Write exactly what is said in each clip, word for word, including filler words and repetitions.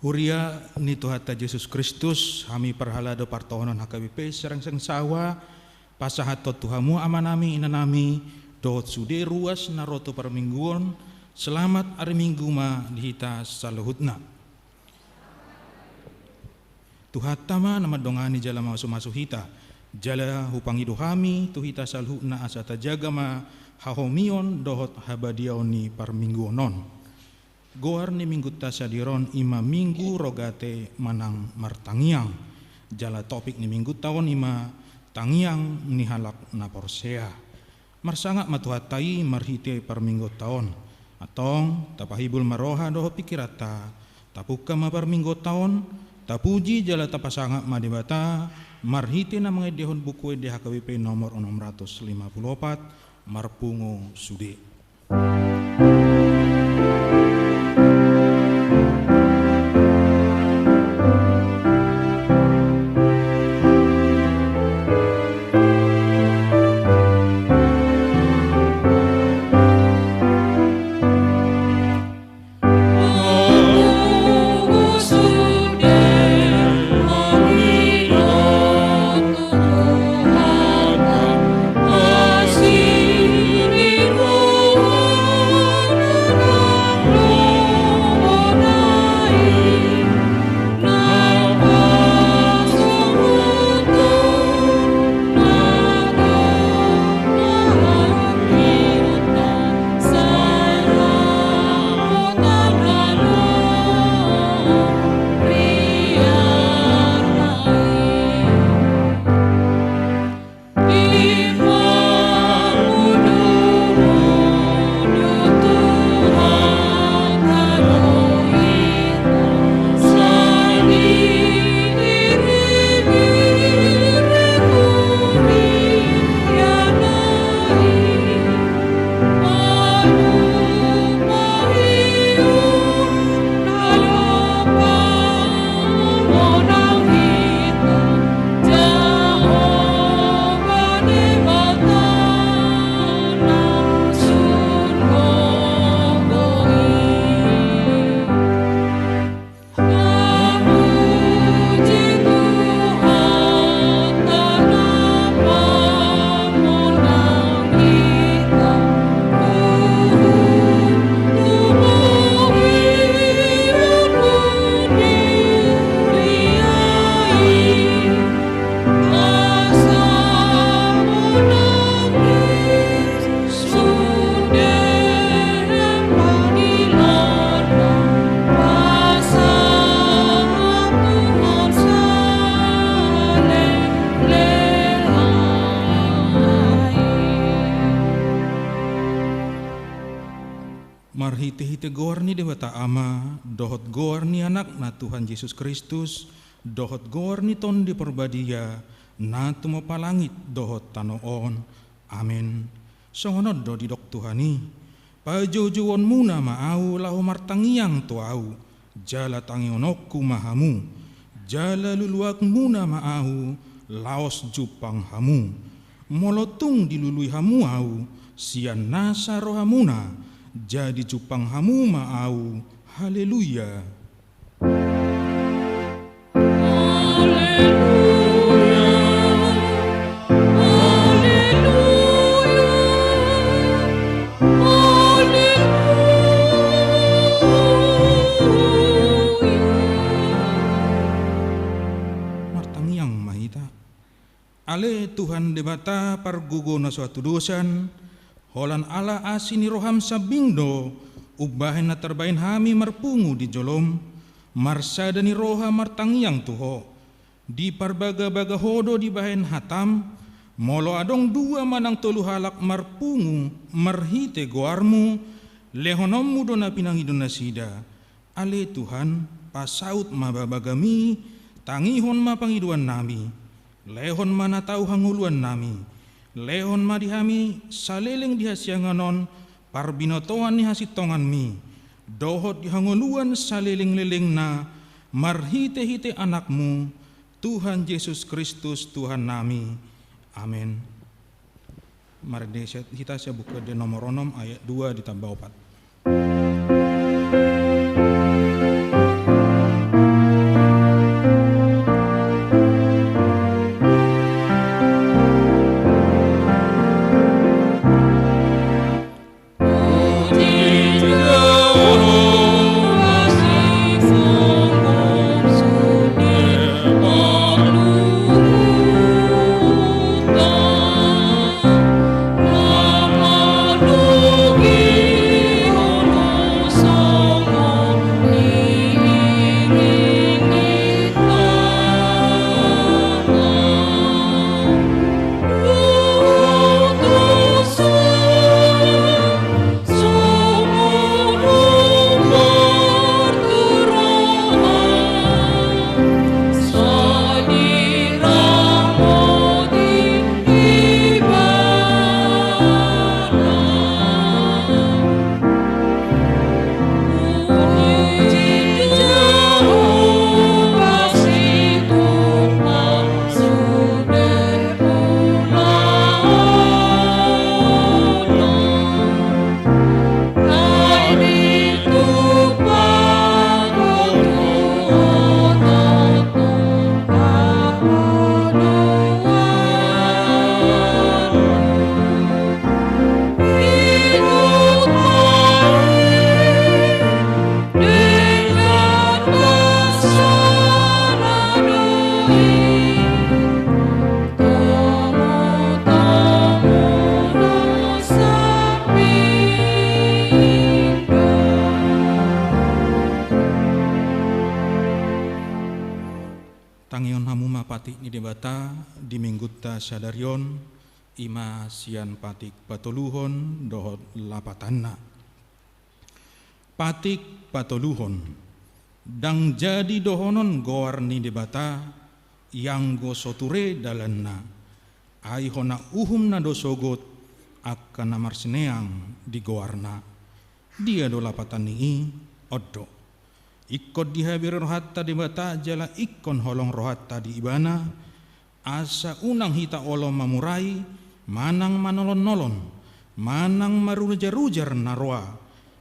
Huria ni Tuhanta Jesus Kristus, hami parhalado partohonan H K B P Sarangsang Sawa, pasahathon tu hamu amanami, inanami, dohot sude ruas na ro tu parmingguon, selamat ari Minggu ma di hita saluhutna. Tuhanta ma na mandongani jala mamasumasu hita, jala hupangido hami tu hita saluhutna asa tajaga ma hahomion dohot habadiaon ni parmingguon on. Goar ni Minggunta sadari on i ma Minggu Rogate manang martangiang. Jala topik ni Minggunta on i ma tangiang ni halak na porsea. Marsangap ma Tuhanta i marhite parmingguonta on. Antong, tapahibul ma roha dohot pingkiranta, tapungka ma parmingguonta on, tapuji jala tapasangap ma Debata, marhite na mangendehon buku ende H K B P nomor onom ratus lima puluh opat, marpungu sude. Marhitehite goar ni Debata Ama, dohot goar ni Anakna Tuhan Jesus Kristus, dohot goar ni Tondi Parbadia, na tumompa langit dohot tano on. Amen. Songon on do didok Tuhan i: Pajoujouonmuna ma ahu laho martangiang tu ahu, jala tangihononku ma hamu, jala luluanmuna ma ahu laos jumpang hamu. Molo tung dilului hamu ahu, sian nasa rohamuna, jadi jumpang hamu ma ahu. Haleluya. Martangiang ma hita. Ale Tuhan Debata pargogo na so hatudosan, holan ala asi ni roham sambing do umbahen na tarbahen hami marpungu di jolom, marsada ni roha martangiang tu Ho. Diparbagabaga Ho do dibahen hatam, molo adong dua manang tolu halak marpungu marhite goarmu, lehononmu do na pinangido nasida. Ale Tuhan, pasaut ma babagami, tangihon ma pangidoannami, lehon ma na tau hangoluannami, lehon ma di hami saleleng di hasiangan on parbinotoan ni hasintonganmi, dohot di hangoluan salelenglelengna, marhitehite Anakmu, Tuhan Jesus Kristus Tuhannami. Amen. Marende hita sian Buku Ende nomor onom ayat dua ditamba opat. Tangihon hamu ma patik ni Debata di minggunta sadari on, i ma sian patik patoluhon dohot lapatanna. Patik patoluhon. Ndang jadi dohonon goar ni Debata, ianggo so ture dalanna. Ai hona uhumna do sogot angka na marsineang di goarna. Dia do lapatan ni i? On do. Ingkon dihabiri rohanta Debata jala ingkon holong rohanta di Ibana, asa unang hita olo mamurai, manang manolon-nolon, manang marujar-ujar na roa,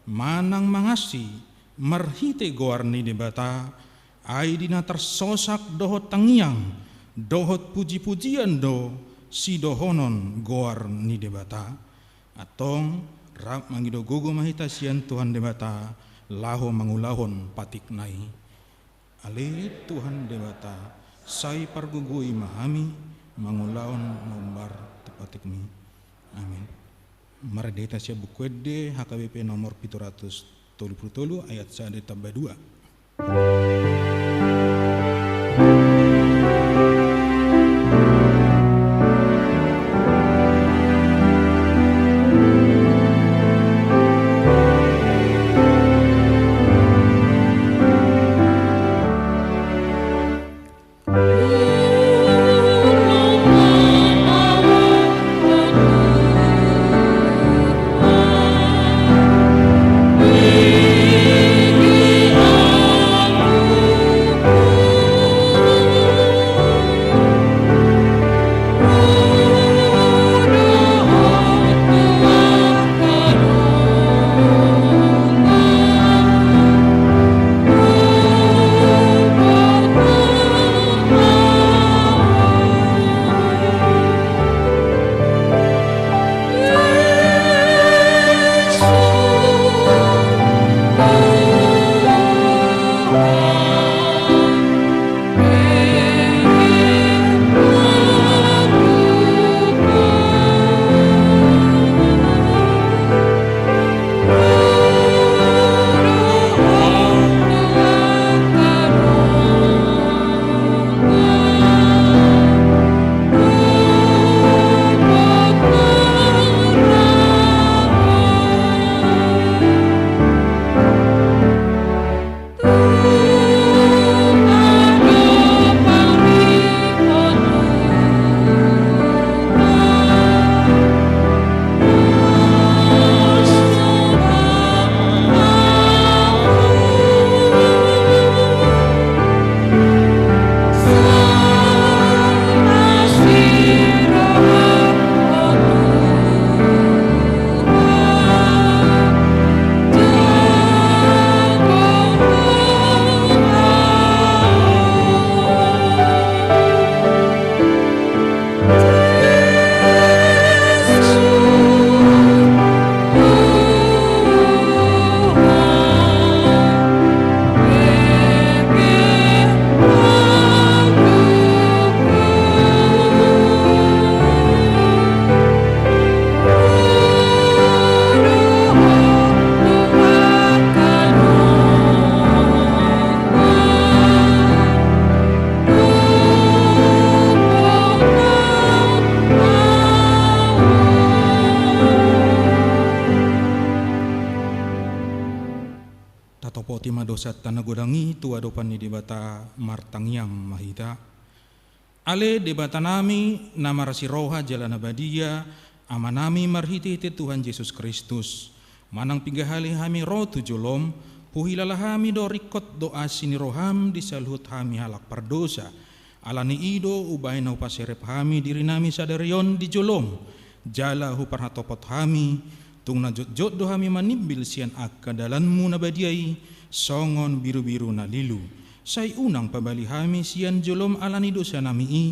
manang mangansi marhite goar ni Debata, ai di na tarsosak dohot tangiang, dohot puji-pujian do sidohonon goar ni Debata. Antong, rap mangido gogo ma hita sian Tuhan Debata, laho mangulahon patikna i. Ale Tuhan Debata, sai pargogoi ma hami mangulahon na hombar tu patikmi. Amin. Marende hita sian Buku Ende H K B P nomor pitu ratus tolu pulu tolu, ayat sada tamba dua. Tatopoti ma dosanta na godang i tu adopan ni Debata, martangiang ma hita. Ale Debatanami na marasi roha jala na badia, Amanami marhitehite Tuhan Jesus Kristus, manang piga hali hami ro tu jolom, huhilala hami do ringkot dohot asi ni roham di saluhut hami halak pardosa. Ala ni i do umbahen na hupaserep hami dirinami sadari on di jolom, jala huparhatopot hami, tung na jotjot do hami manimbil sian angka dalanmu na badia i, songon birubiru na lilu. Sai unang pabali hami sian jolom ala ni dosanami i,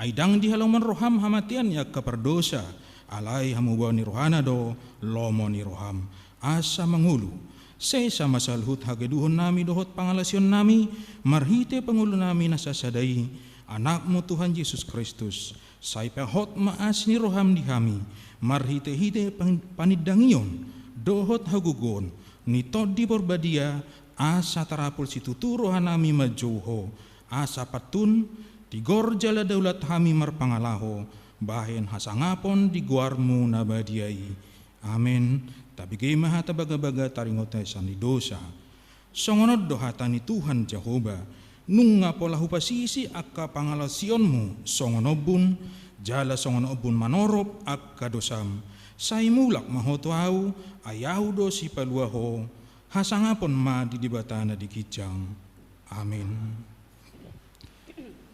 ai ndang dihalomohon roham hamatean ni angka pardosa, alai hamubaon ni rohana do lomo ni roham. Asa mangolu, sesa ma saluhut hagaduhonnami dohot pangalasionnami, marhite pangolunami na sasada i, Anakmu Tuhan Jesus Kristus, sai pahot ma asi ni roham di hami, marhitehite pan-, panindangion, dohot hagogoon, ni Tondi Porbadia, asa tarapul situtu rohanami manjou Ho, Asa pantun, tigor jala daulat hami marpangalaho, bahen hasangapon di goarmu na badia i. Amen. Tabege ma hata bagabaga taringot hesehatan ni dosa. Songon on do hata ni Tuhan Jahowa, nunga pola hupasisi angka pangalaosionmu songon ombun, jala songon ombun manorop angka dosam. Sai mulak ma ho tu ahu, ai ahu do sipalua ho, hasangapon ma di Debata na di ginjang. Amen.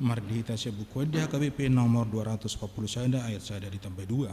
Marende hita sian Buku Ende H K B P nomor dua ratus empat puluh sada, ayat sada ditambah dua.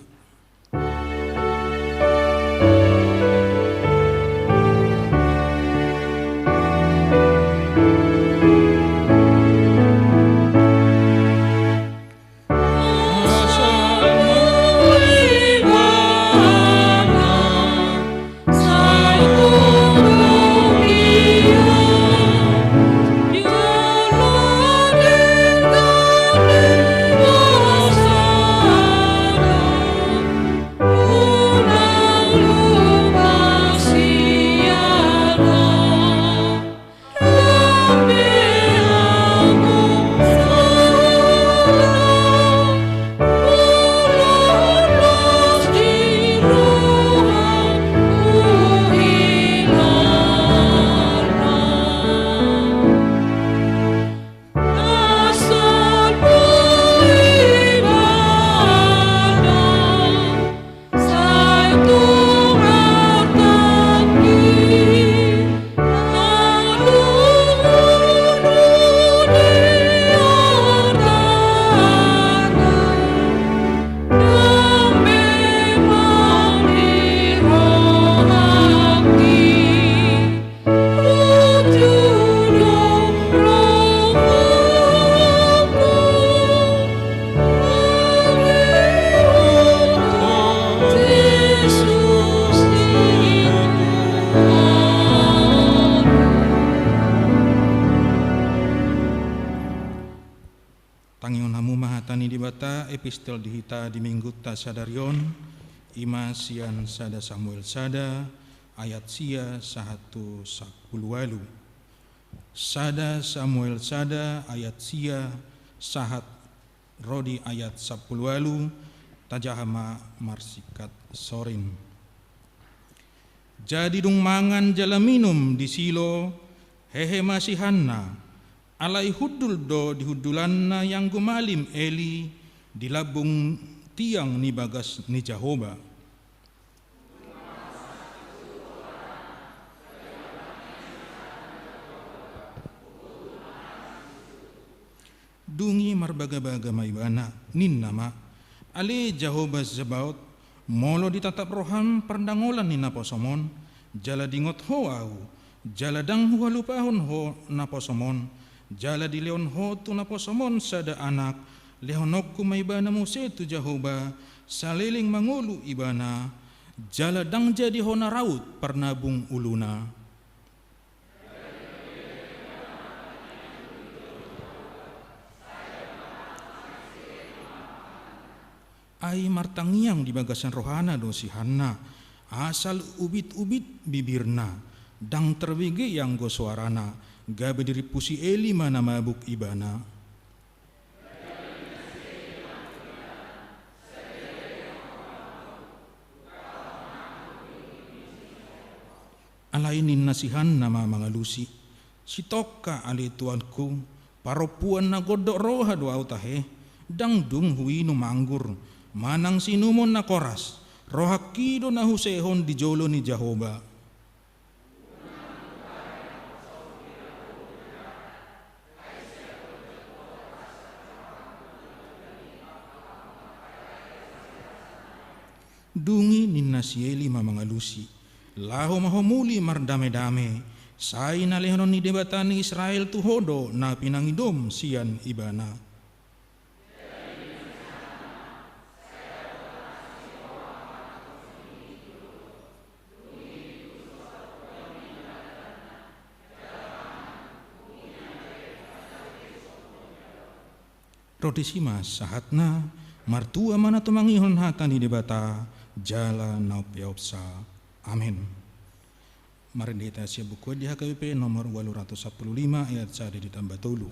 Tangihon hamu ma hata ni Debata, epistel di hita di Minggunta sadari on, i ma sian sada Samuel sada, ayat sia sahat tu sampulu ualu. Sada Samuel sada, ayat sia sahat ro di ayat sampulu ualu, tajaha ma marsingkat sorin. Jadi dung mangan jala minum di Silo, hehe ma si Hanna, alai hundul do di hundulanna ianggo malim Eli di lambung tiang ni bagas ni Jahowa. Dung i marbagabaga ma ibana, ninna ma: Ale Jahowa Zebaot, molo ditatap roham pardangolan ni naposom on, jala diingot ho ahu, jala ndang huhalupahon ho naposom on, jala dilehon ho tu naposom on sada anak, lehononku ma ibana muse tu Jahowa, saleleng mangolu ibana, jala ndang jadi hona raut parnabung uluna. Ai martangiang di bagasan rohana do si Hanna, asal ubit-ubit bibirna, ndang tarbege ianggo soarana, gabe dirimpusi Eli ma na mabuk ibana. Alai ninna si Hanna ma mangalusi: Sitongka ale tuanku, parompuan na gondok roha do ahu tahe, ndang dung huinum anggur, manang siinumon na koras, rohangki do na husehon di jolo ni Jahowa. Dung i ninna si Eli ma mangalusi: Laho ma ho muli mardamedame, sai na lehonon ni Debata ni Israel tu ho do na pinangidom sian ibana. Ro disi ma sahatna. Martua ma na tumangihon hata ni Debata jala na umpeopsa. Amen. Marende hita sian Buku Ende H K B P nomor ualu ratus sampulu lima, ayat sada ditambah tolu.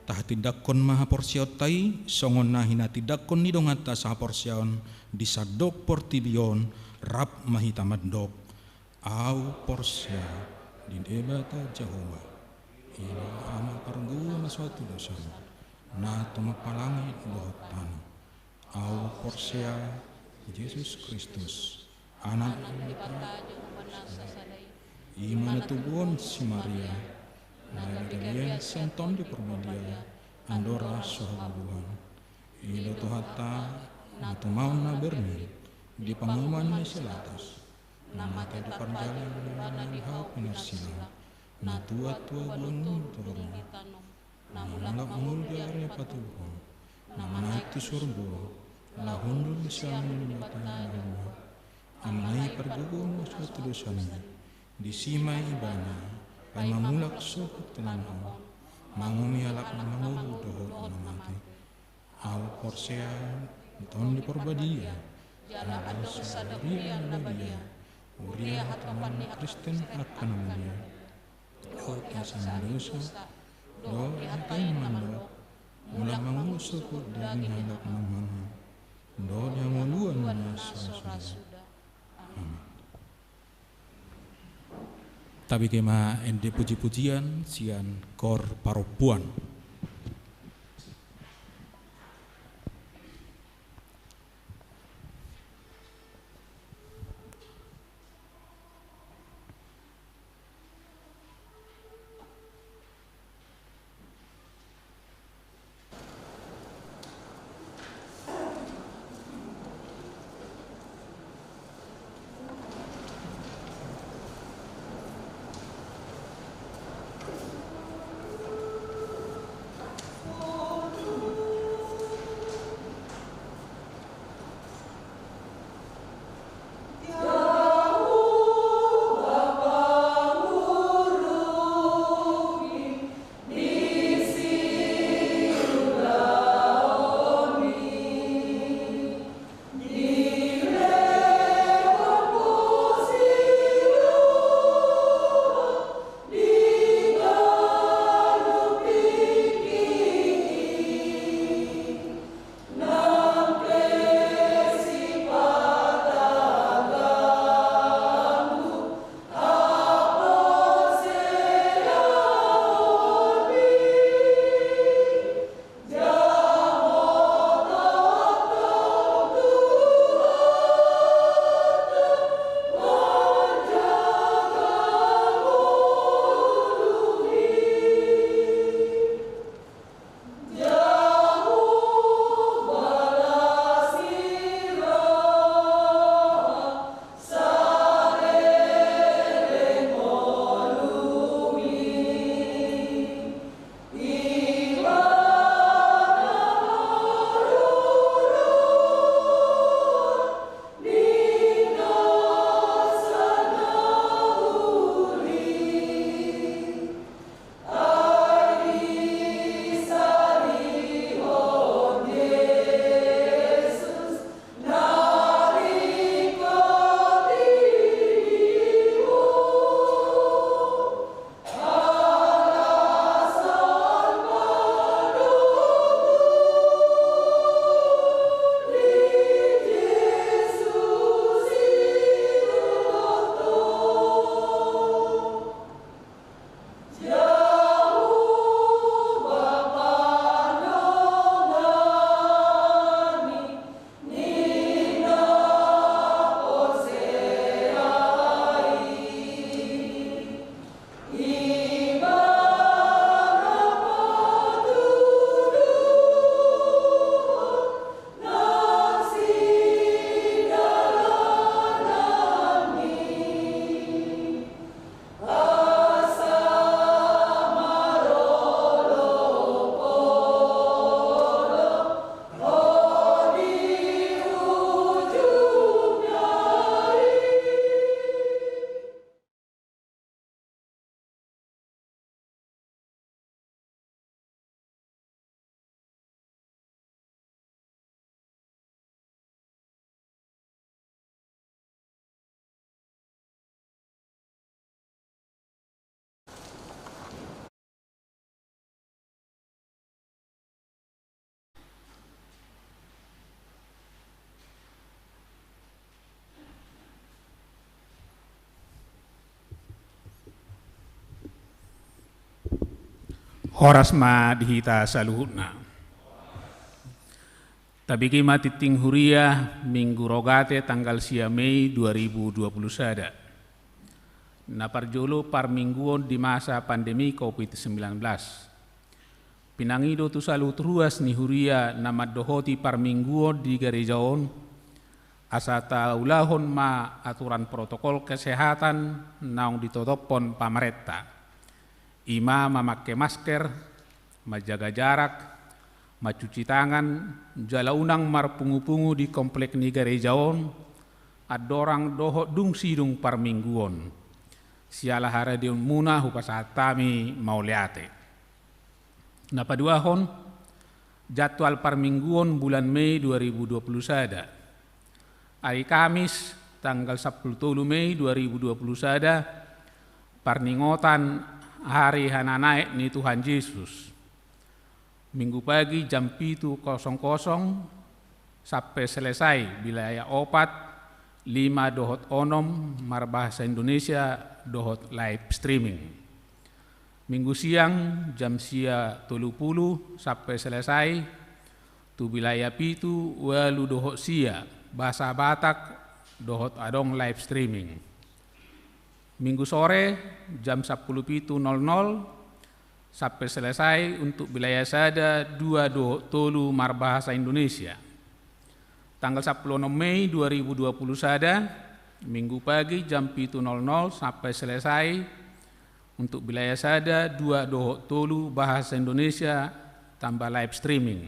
Tahatindanghon ma haporseaonta i songon na hinatindanghon ni donganta sahaporseaon di sandok portibi on. Rap ma hita mandok: Ahu porsea di Debata Jahowa, i do Ama pargogo na so hatudosan, na tumompa langit dohot tano. Ahu porsea di Jesus Kristus, Anak ni Debata Jahowa na sasada i, i ma na tubuhon si Maria, na gabe gabe sian Tondi Parbadia, andorang so habubuhan. I do Tuhanta, na tumaon na berni di panguhuman ni si Pilatus, na mate diparjala ibana di hau pinarsilang, na tua-tua boan ngolu tu horbo, na mulak mangolu di ari na patoluhon, na manaek tu surgo, laho hundul di siamun ni Debata Jahowa, Ama na i pargogo na so hatudosan i. Disi ma ibana paima mulak sogot tu lambung, manguhumi halak na mangolu dohot na mate. Ahu porsea di Tondi Parbadia, jala adong sada huria na badia, huria hatopan ni Kristen angka na mulia, dohot hasesaan dosa, dohot hata na mandok, mulak mangolu sogot daging halak na mangan, dohot di hangoluan na so ra suda. Amin. Tabege ma ende puji-pujian sian Koor Parompuan. Horas ma di hita saluhutna. Tabege ma tingting huria, Minggu Rogate tanggal sia Mei dua ribu dua puluh sada. Na parjolo, parmingguon di masa pandemi covid sembilan belas. Pinangido tu saluhut ruas ni huria na mandohoti parmingguon di gareja on, asa taulahon ma aturan protokol kesehatan naung ditotophon pamarenta. I ma mamangke masker, manjaga jarak, mancuci tangan, jala unang marpungupungu di komplek ni gareja on, andorang dohot dung sidung parmingguon. Siala haradeonmuna hupasahat hami mauliate. Na paduahon, jadwal parmingguon bulan Mei dua ribu dua puluh sada. Ari Kamis, tanggal sampulu tolu Mei dua ribu dua puluh sada, parningotan Ari Hananaek ni Tuhan Jesus. Minggu pagi jam pitu kosong kosong sampe selesai, wilayah opat, lima dohot onom marbahasa Indonesia dohot live streaming. Minggu siang jam sia tolu pulu sampe selesai, tu wilayah pitu, ualu dohot sia, bahasa Batak dohot adong live streaming. Minggu sore jam sampulu pitu nol nol sampe selesai, untuk wilayah sada, dua dohot tolu marbahasa Indonesia. Tanggal sampulu onom Mei dua ribu dua puluh sada, Minggu pagi jam pitu nol nol sampe selesai, untuk wilayah sada, dua dohot tolu bahasa Indonesia tambah live streaming.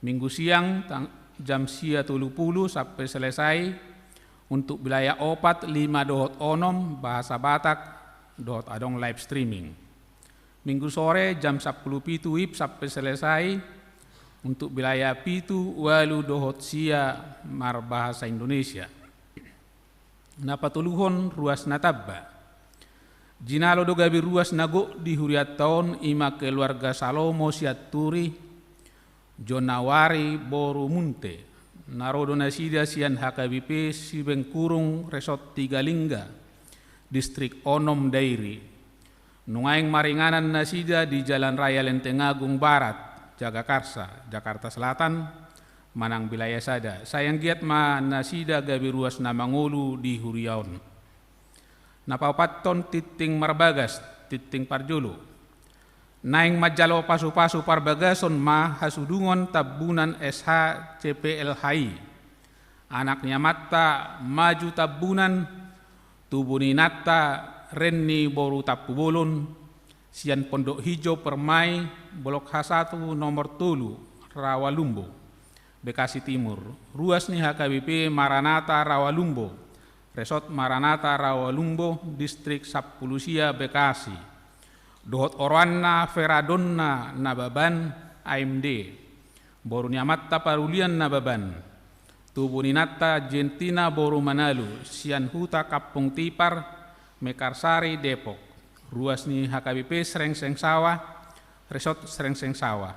Minggu siang tang-, jam sia tolu pulu sampe selesai, untuk wilayah opat, lima dohot onom bahasa Batak dohot adong live streaming. Minggu sore jam sampulu pitu wib sampe selesai, untuk wilayah pitu, ualu dohot sia marbahasa Indonesia. Na patoluhon, ruas na tamba. Jinalo do gabe ruas na gok di hurianta on, i ma keluarga Salomo Sianturi, Jonawari boru Munte. Na ro do nasida sian H K B P Sibengkurung, Resort Tiga Lingga, Distrik Onom Dairi. Nuaeng maringanan nasida di Jalan Raya Lenteng Agung Barat, Jagakarsa, Jakarta Selatan, manang wilayah sada. Sai anggiat ma nasida gabe ruas na mangolu di huria on. Na paopathon, tingting marbagas, tingting parjolo. Naeng manjalo pasupasu parbagason ma hasudungon Tambunan S H C P L H I, anak ni amanta Maju Tambunan, tubu ni inanta Renni boru Tampubolon, sian Pondok Hijau Permai, Blok H satu nomor tolu, Rawalumbo, Bekasi Timur. Ruas ni H K B P Maranatha Rawalumbo, Resort Maranatha Rawalumbo, Distrik Sampulu Sia, Bekasi. Dohot oroanna Feradonna Nababan, A M D, boru ni amanta Parulian Nababan. Tubu ni inanta Jentina boru Manalu, sian Huta Kampung Tipar, Mekarsari, Depok. Ruas ni H K B P Srengseng Sawah, Resort Srengseng Sawah.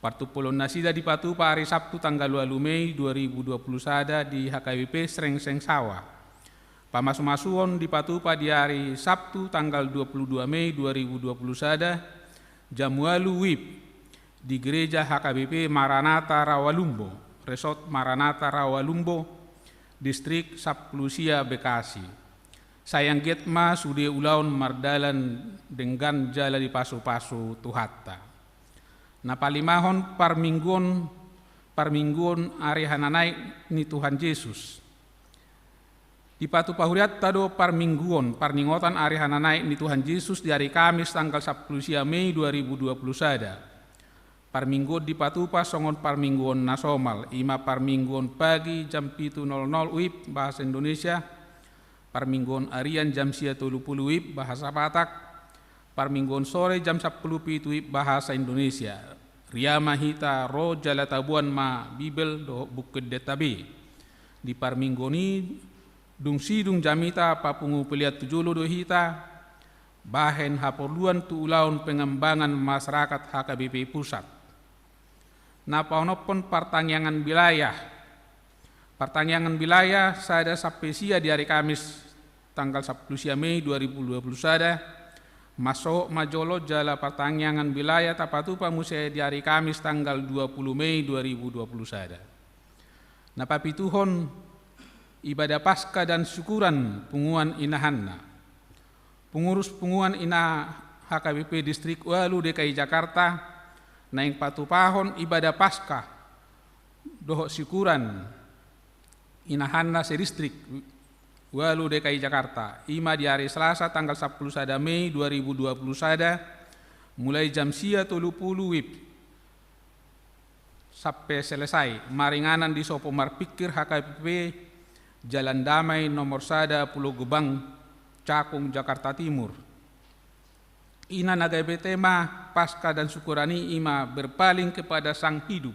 Partumpolon nasida dipatupa ari Sabtu tanggal ualu Mei dua ribu dua puluh sada di H K B P Srengseng Sawah. Pamasumasuon dipatupa di ari Sabtu tanggal dua puluh dua Mei dua ribu dua puluh sada, jam ualu wib, di Gereja H K B P Maranatha Rawalumbo, Resort Maranatha Rawalumbo, Distrik Sampulu Sia, Bekasi. Sai anggiat ma sude ulaon mardalan denggan jala dipasupasu Tuhanta. Na palimahon, parmingguon, parmingguon ari Hananaek ni Tuhan Jesus. Dipatupa hurianta do parmingguon parningotan ari Hananaek ni Tuhan Jesus di ari Kamis tanggal sampulu sia Mei dua ribu dua puluh sada. Parmingguon dipatupa songon parmingguon na somal, i ma parmingguon pagi jam pitu nol nol wib bahasa Indonesia, parmingguon arian jam sia tolu pulu wib bahasa Batak, parmingguon sore jam sampulu pitu wib bahasa Indonesia. Ria ma hita ro jala taboan ma Bibel dohot Buku Ende Tabe. Di parmingguon i, dung sidung jamita papungu pelean tu jolo do hita, bahen haporluan tu ulaon pengembangan masyarakat H K B P Pusat. Na paonomhon, partangiangan wilayah. Partangiangan wilayah sada sampe sia di ari Kamis tanggal sampulu sia Mei dua ribu dua puluh sada, Mansohot ma jolo jala partangiangan wilayah tapatupa muse di ari Kamis tanggal dua puluh Mei dua ribu dua puluh sada. Na papituhon, ibadah Paskah dan syukuran punguan inahanna. Pengurus punguan ina H K B P Distrik Ualu D K I Jakarta naeng patupahon ibadah Paskah dohot syukuran inahanna se-Distrik Ualu D K I Jakarta, i ma di ari Selasa tanggal sampulu sada Mei dua ribu dua puluh sada, mulai jam sia tolu pulu WIB sampe selesai, maringanan di sopo marpingkir H K B P Jalan Damai nomor sada Pulo Gebang, Cakung, Jakarta Timur. Ina na gabe tema Paskah dan syukuran i, i ma berpaling kepada Sang Hidup,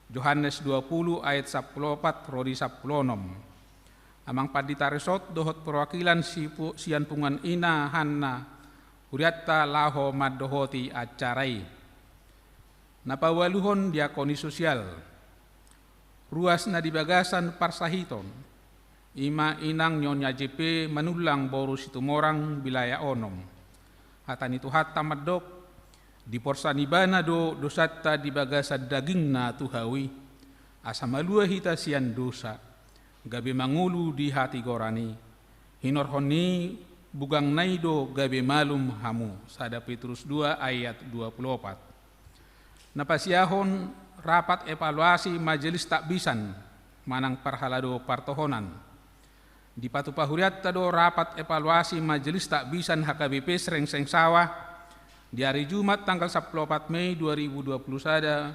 Johannes dua pulu ayat sampulu opat ro di sampulu onom. Amang Pandita Resort dohot perwakilan si pu-, sian punguan inahanna hurianta laho mandohoti acara i. Na paualuhon, diakoni sosial. Ruas na di bagasan parsahiton, i ma inang Nyonya J P Manullang boru Situmorang, wilayah onom. Hata ni Tuhanta mandok: Diporsan Ibana do dosanta di bagasan dagingna tu hau i, asa malua hita sian dosa, gabe mangolu di hatigoran i. Hinorhon ni bugangna i do gabe malum hamu. Sada Petrus dua ayat dua pulu opat. Na pasiahon, rapat evaluasi Majelis Takbisan manang parhalado partohonan. Dipatupa hurianta do rapat evaluasi Majelis Takbisan H K B P Srengseng Sawah di ari Jumat tanggal sampulu opat Mei dua ribu dua puluh sada,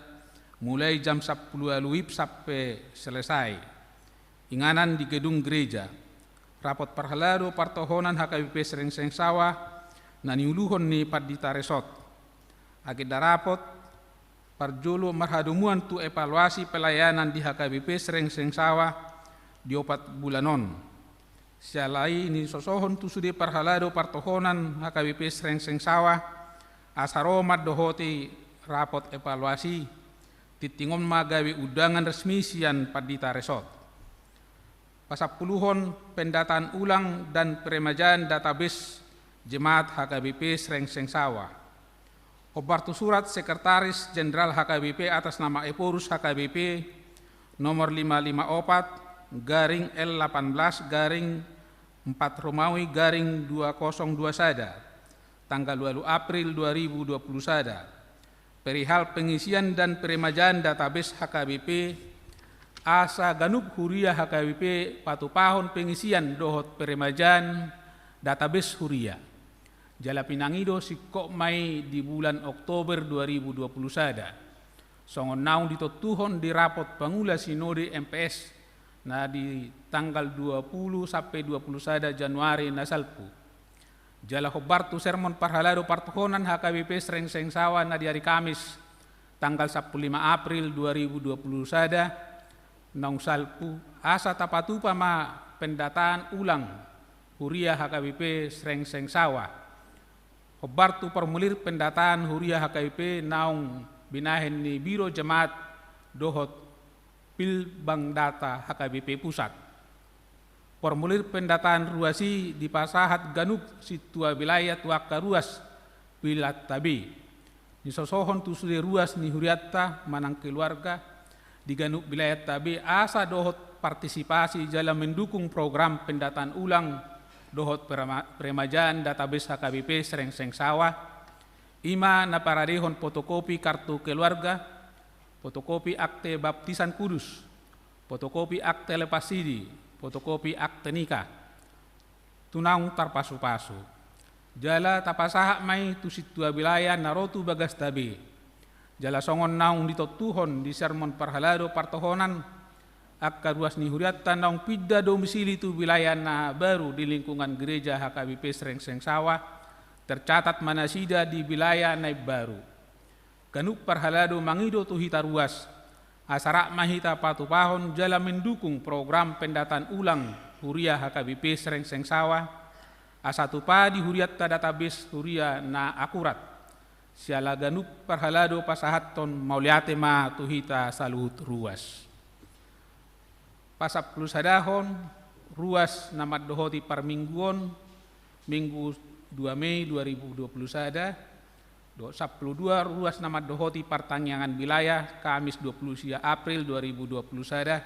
mulai jam sampulu ualu WIB sampe selesai. Inganan di gedung gereja. Rapot parhalado partohonan H K B P Srengseng Sawah na niuluhon ni Pandita Resort. Agenda rapot: Parjolo, marhadomuan tu evaluasi pelayanan di H K B P Srengseng Sawah di opat bulan on. Siala i nisosohon tu sude parhalado partohonan H K B P Srengseng Sawah asa ro mandohoti rapot evaluasi. Tingting on ma gabe undangan resmi sian Pandita Resort. Pasampuluhon, pendataan ulang dan peremajaan database jemaat H K B P Srengseng Sawah. Hombar tu surat Sekretaris Jenderal H K B P atas nama Ephorus H K B P nomor lima lima opat garing L delapan belas garing empat Romawi garing dua kosong dua sada, tanggal ualu April dua ribu dua puluh sada, perihal pengisian dan peremajaan database H K B P, asa ganup huria H K B P patupahon pengisian dohot peremajaan database huria. Jala pinangido singkop ma i di bulan Oktober dua ribu dua puluh sada, songon naung ditontuhon di rapot pangula sinode M P S na di tanggal dua pulu sampe dua pulu sada Januari na salpu. Jala hombar tu sermon parhalado partohonan H K B P Srengseng Sawah na di ari Kamis, tanggal sampulu lima April dua ribu dua puluh sada, naung salpu, asa tapatupa ma pendataan ulang huria H K B P Srengseng Sawah. Hombar tu formulir pendataan huria H K B P naung binahen ni Biro Jemaat dohot Pilbank Data H K B P Pusat. Formulir pendataan ruas i dipasahat ganup sintua wilayah tu angka ruas wilayanta be. Nisosohon tu sude ruas ni hurianta manang keluarga di ganup wilayanta be asa dohot partisipasi jala mendukung program pendataan ulang dohot perema-, peremajaan database H K B P Srengseng Sawah, i ma na paradehon fotokopi kartu keluarga, fotokopi akte baptisan kudus, fotokopi akte lepas sidi, fotokopi akte nikah, tu naung tarpasupasu. Jala tapasahat ma i tu sintua wilayah na ro tu bagasta be. Jala songon naung ditontuhon di sermon parhalado partohonan, angka ruas ni hurianta naung pindah domisili tu wilayah na baru di lingkungan gereja H K B P Srengseng Sawah tercatat ma nasida di wilayah na imbaru. Ganup parhalado mangido tu hita ruas, asa rap ma hita patupahon jala mendukung program pendataan ulang huria H K B P Srengseng Sawah, asa tupa di hurianta database huria na akurat. Siala ganup parhalado pasahathon, mauliate ma tu hita saluhut ruas. Pasampulusadahon, ruas na mandohoti parmingguon, Minggu dua Mei dua ribu dua puluh sada, dohot sampulu dua ruas na mandohoti partangiangan wilayah, Kamis dua puluh sia April dua ribu dua puluh sada,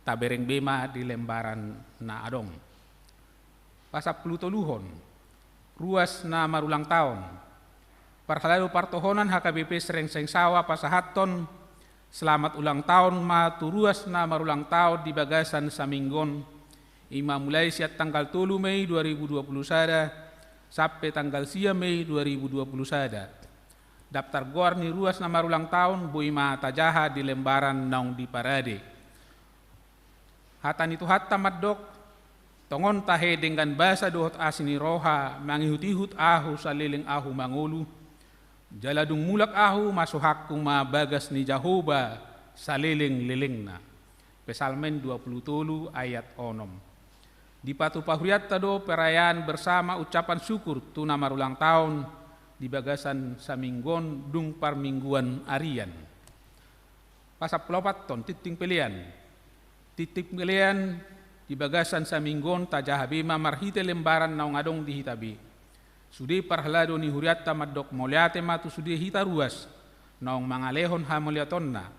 tabereng be ma di lembaran na adong. Pasampulutoluhon, ruas na marulang taon. Parhalado partohonan H K B P Srengseng Sawa pasahathon selamat ulang taon ma tu ruas na marulang taon di bagasan saminggu on, i ma mulai sian tanggal tolu Mei dua ribu dua puluh sada sampe tanggal sia Mei dua ribu dua puluh sada. Daftar goar ni ruas na marulang taon boi ma tajaha di lembaran naung diparade. Hata ni Tuhanta mandok: Tongon tahe denggan basa dohot asi ni roha mangihut-ihut ahu saleleng ahu mangolu, jala dung mulak ahu masuhakku ma bagas ni Jahowa saleleng-lelengna. Psalmen dua puluh tolu ayat onom. Dipatupa hurianta do perayaan bersama ucapan syukur tu na marulang taon di bagasan saminggu on dung parmingguan arian. Pasampuluopathon, tingting pelean. Tingting pelean di bagasan saminggu on tajaha be ma marhite lembaran naung adong di hita be. Sude parhalado ni hurianta mandok mauliate ma tu sude hita ruas naung mangalehon hamauliatonna.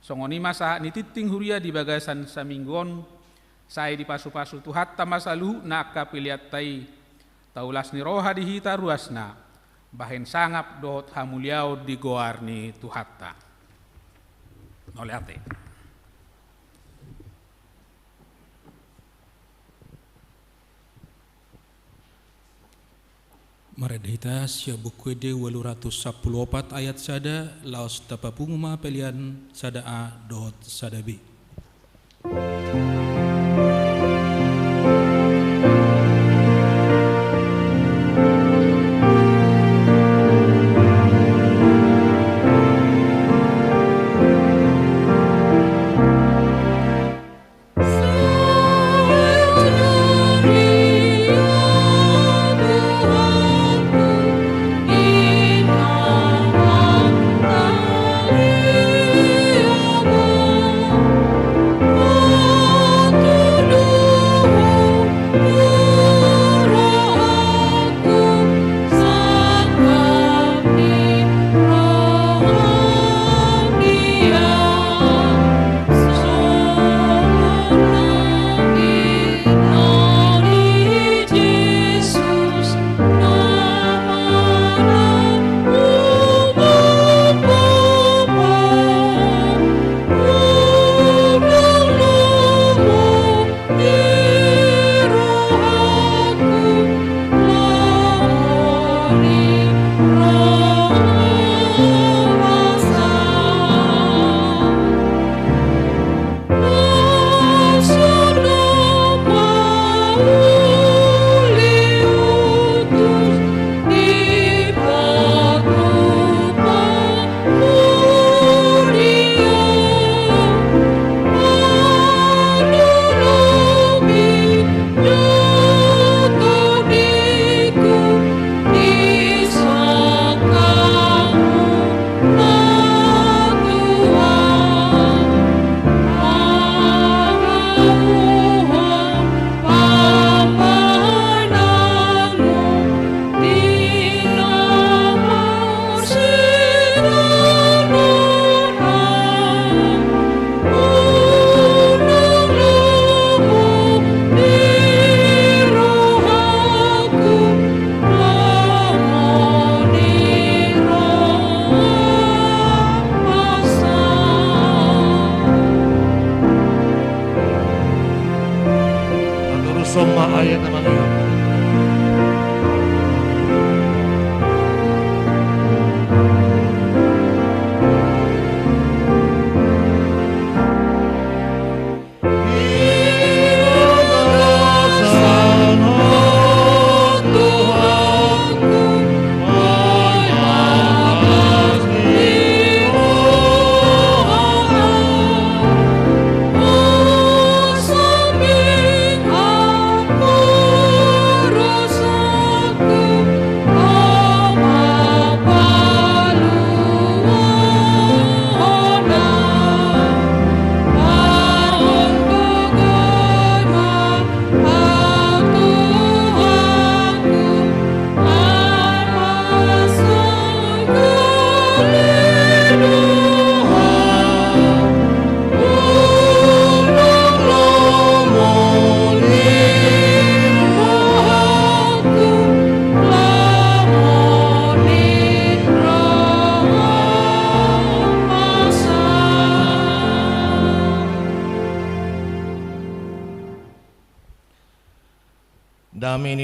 Songon i ma sahat ni tingting huria di bagasan saminggu on, sai dipasu-pasu Tuhanta ma saluhutna angka peleanta i, taulas ni roha di hita ruasna, bahen sangap dohot hamuliaon di goar ni Tuhanta. Mauliate. Marende hita sian Buku Ende ualu ratus sampulu opat ayat sada, laos tapapungu ma pelean sada A dohot sada B.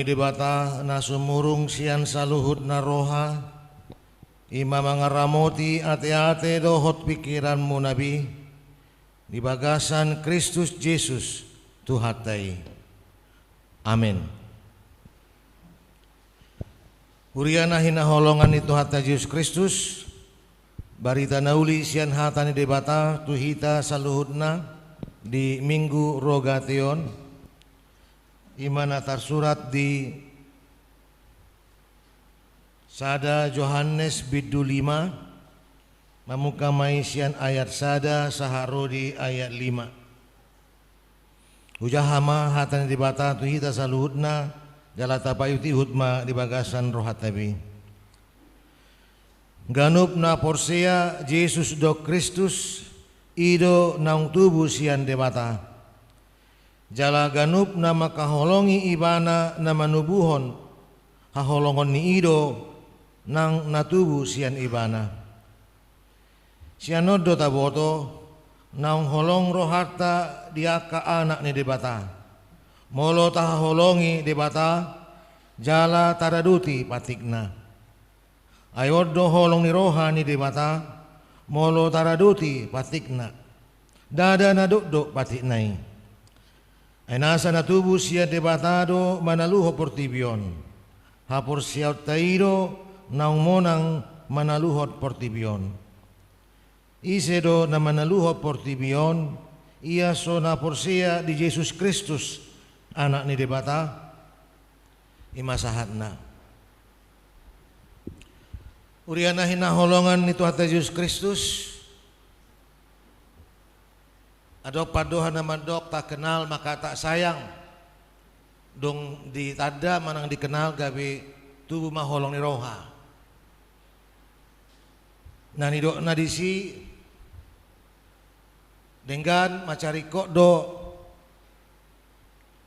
Debata na sumurung sian saluhutna roha, i ma mangaramoti ateate dohot pingkiranmuna be, di bagasan Kristus Jesus, Tuhanta i. Amen. Huria na hinaholongan ni Tuhanta Jesus Kristus, barita na uli sian hata ni Debata tu hita saluhutna di Minggu Rogate on, i ma na tarsurat di sada Johannes bindu lima, mamungka ma i sian ayat sada sahat ro di ayat lima. Hujaha ma hata ni Debata tu hita saluhutna, jala tapaihutihut ma di bagasan rohanta be. Ganup na porsea Jesus do Kristus, i do naung tubu sian Debata. Jala ganup na mangkaholongi Ibana na manubuhon haholongon ni i do nang na tubu sian Ibana. Sian on do taboto, naung holong rohanta di angka anak ni Debata. Molo tahaholongi Debata, jala taradoti pantikna. Ai on do holong ni roha ni Debata, molo taradoti pantikna. Ndada na dokdok pantikna i. Ai nasa na tubu sian Debata do manaluhon portibi on. Haporseaonta i do naung monang manaluhon portibi on. Ise do na manaluhon portibi on, ia so na porsea di Jesus Kristus, Anak ni Debata? I ma sahatna. Huria na hinaholongan ni Tuhanta Jesus Kristus, adong pandohan na mandok tak kenal maka tak sayang. Dung ditanda manang dikenal gabe tubu ma holong ni roha. Na nidokna disi, denggan mansai ringkot do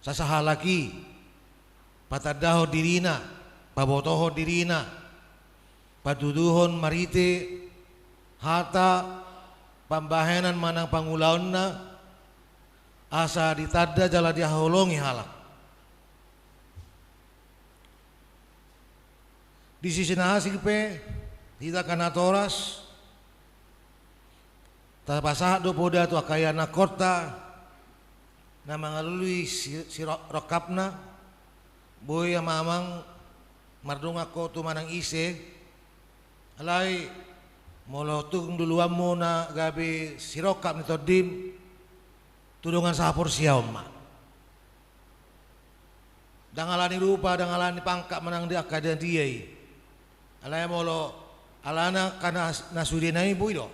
sasahalak i patandahon dirina, pabotohon dirina, patuduhon marhite hata, pambahenan manang pangulaonna, asa ditanda jala dihaholongi halak. Di sisi na asing pe, hita angka natoras, tapasahat do poda tu angka ianakhonta na mangalului si-, siro-, rongkapna, boi amang-amang mardongan ho tu manang ise, alai molo tung duluanmu na gabe sirongkap ni tondim, tu dongan sahaporseaon ma. Ndang alani rupa, ndang alani pangkat manang di angka na dia i. Alai molo alana angka na, na sudena i boi do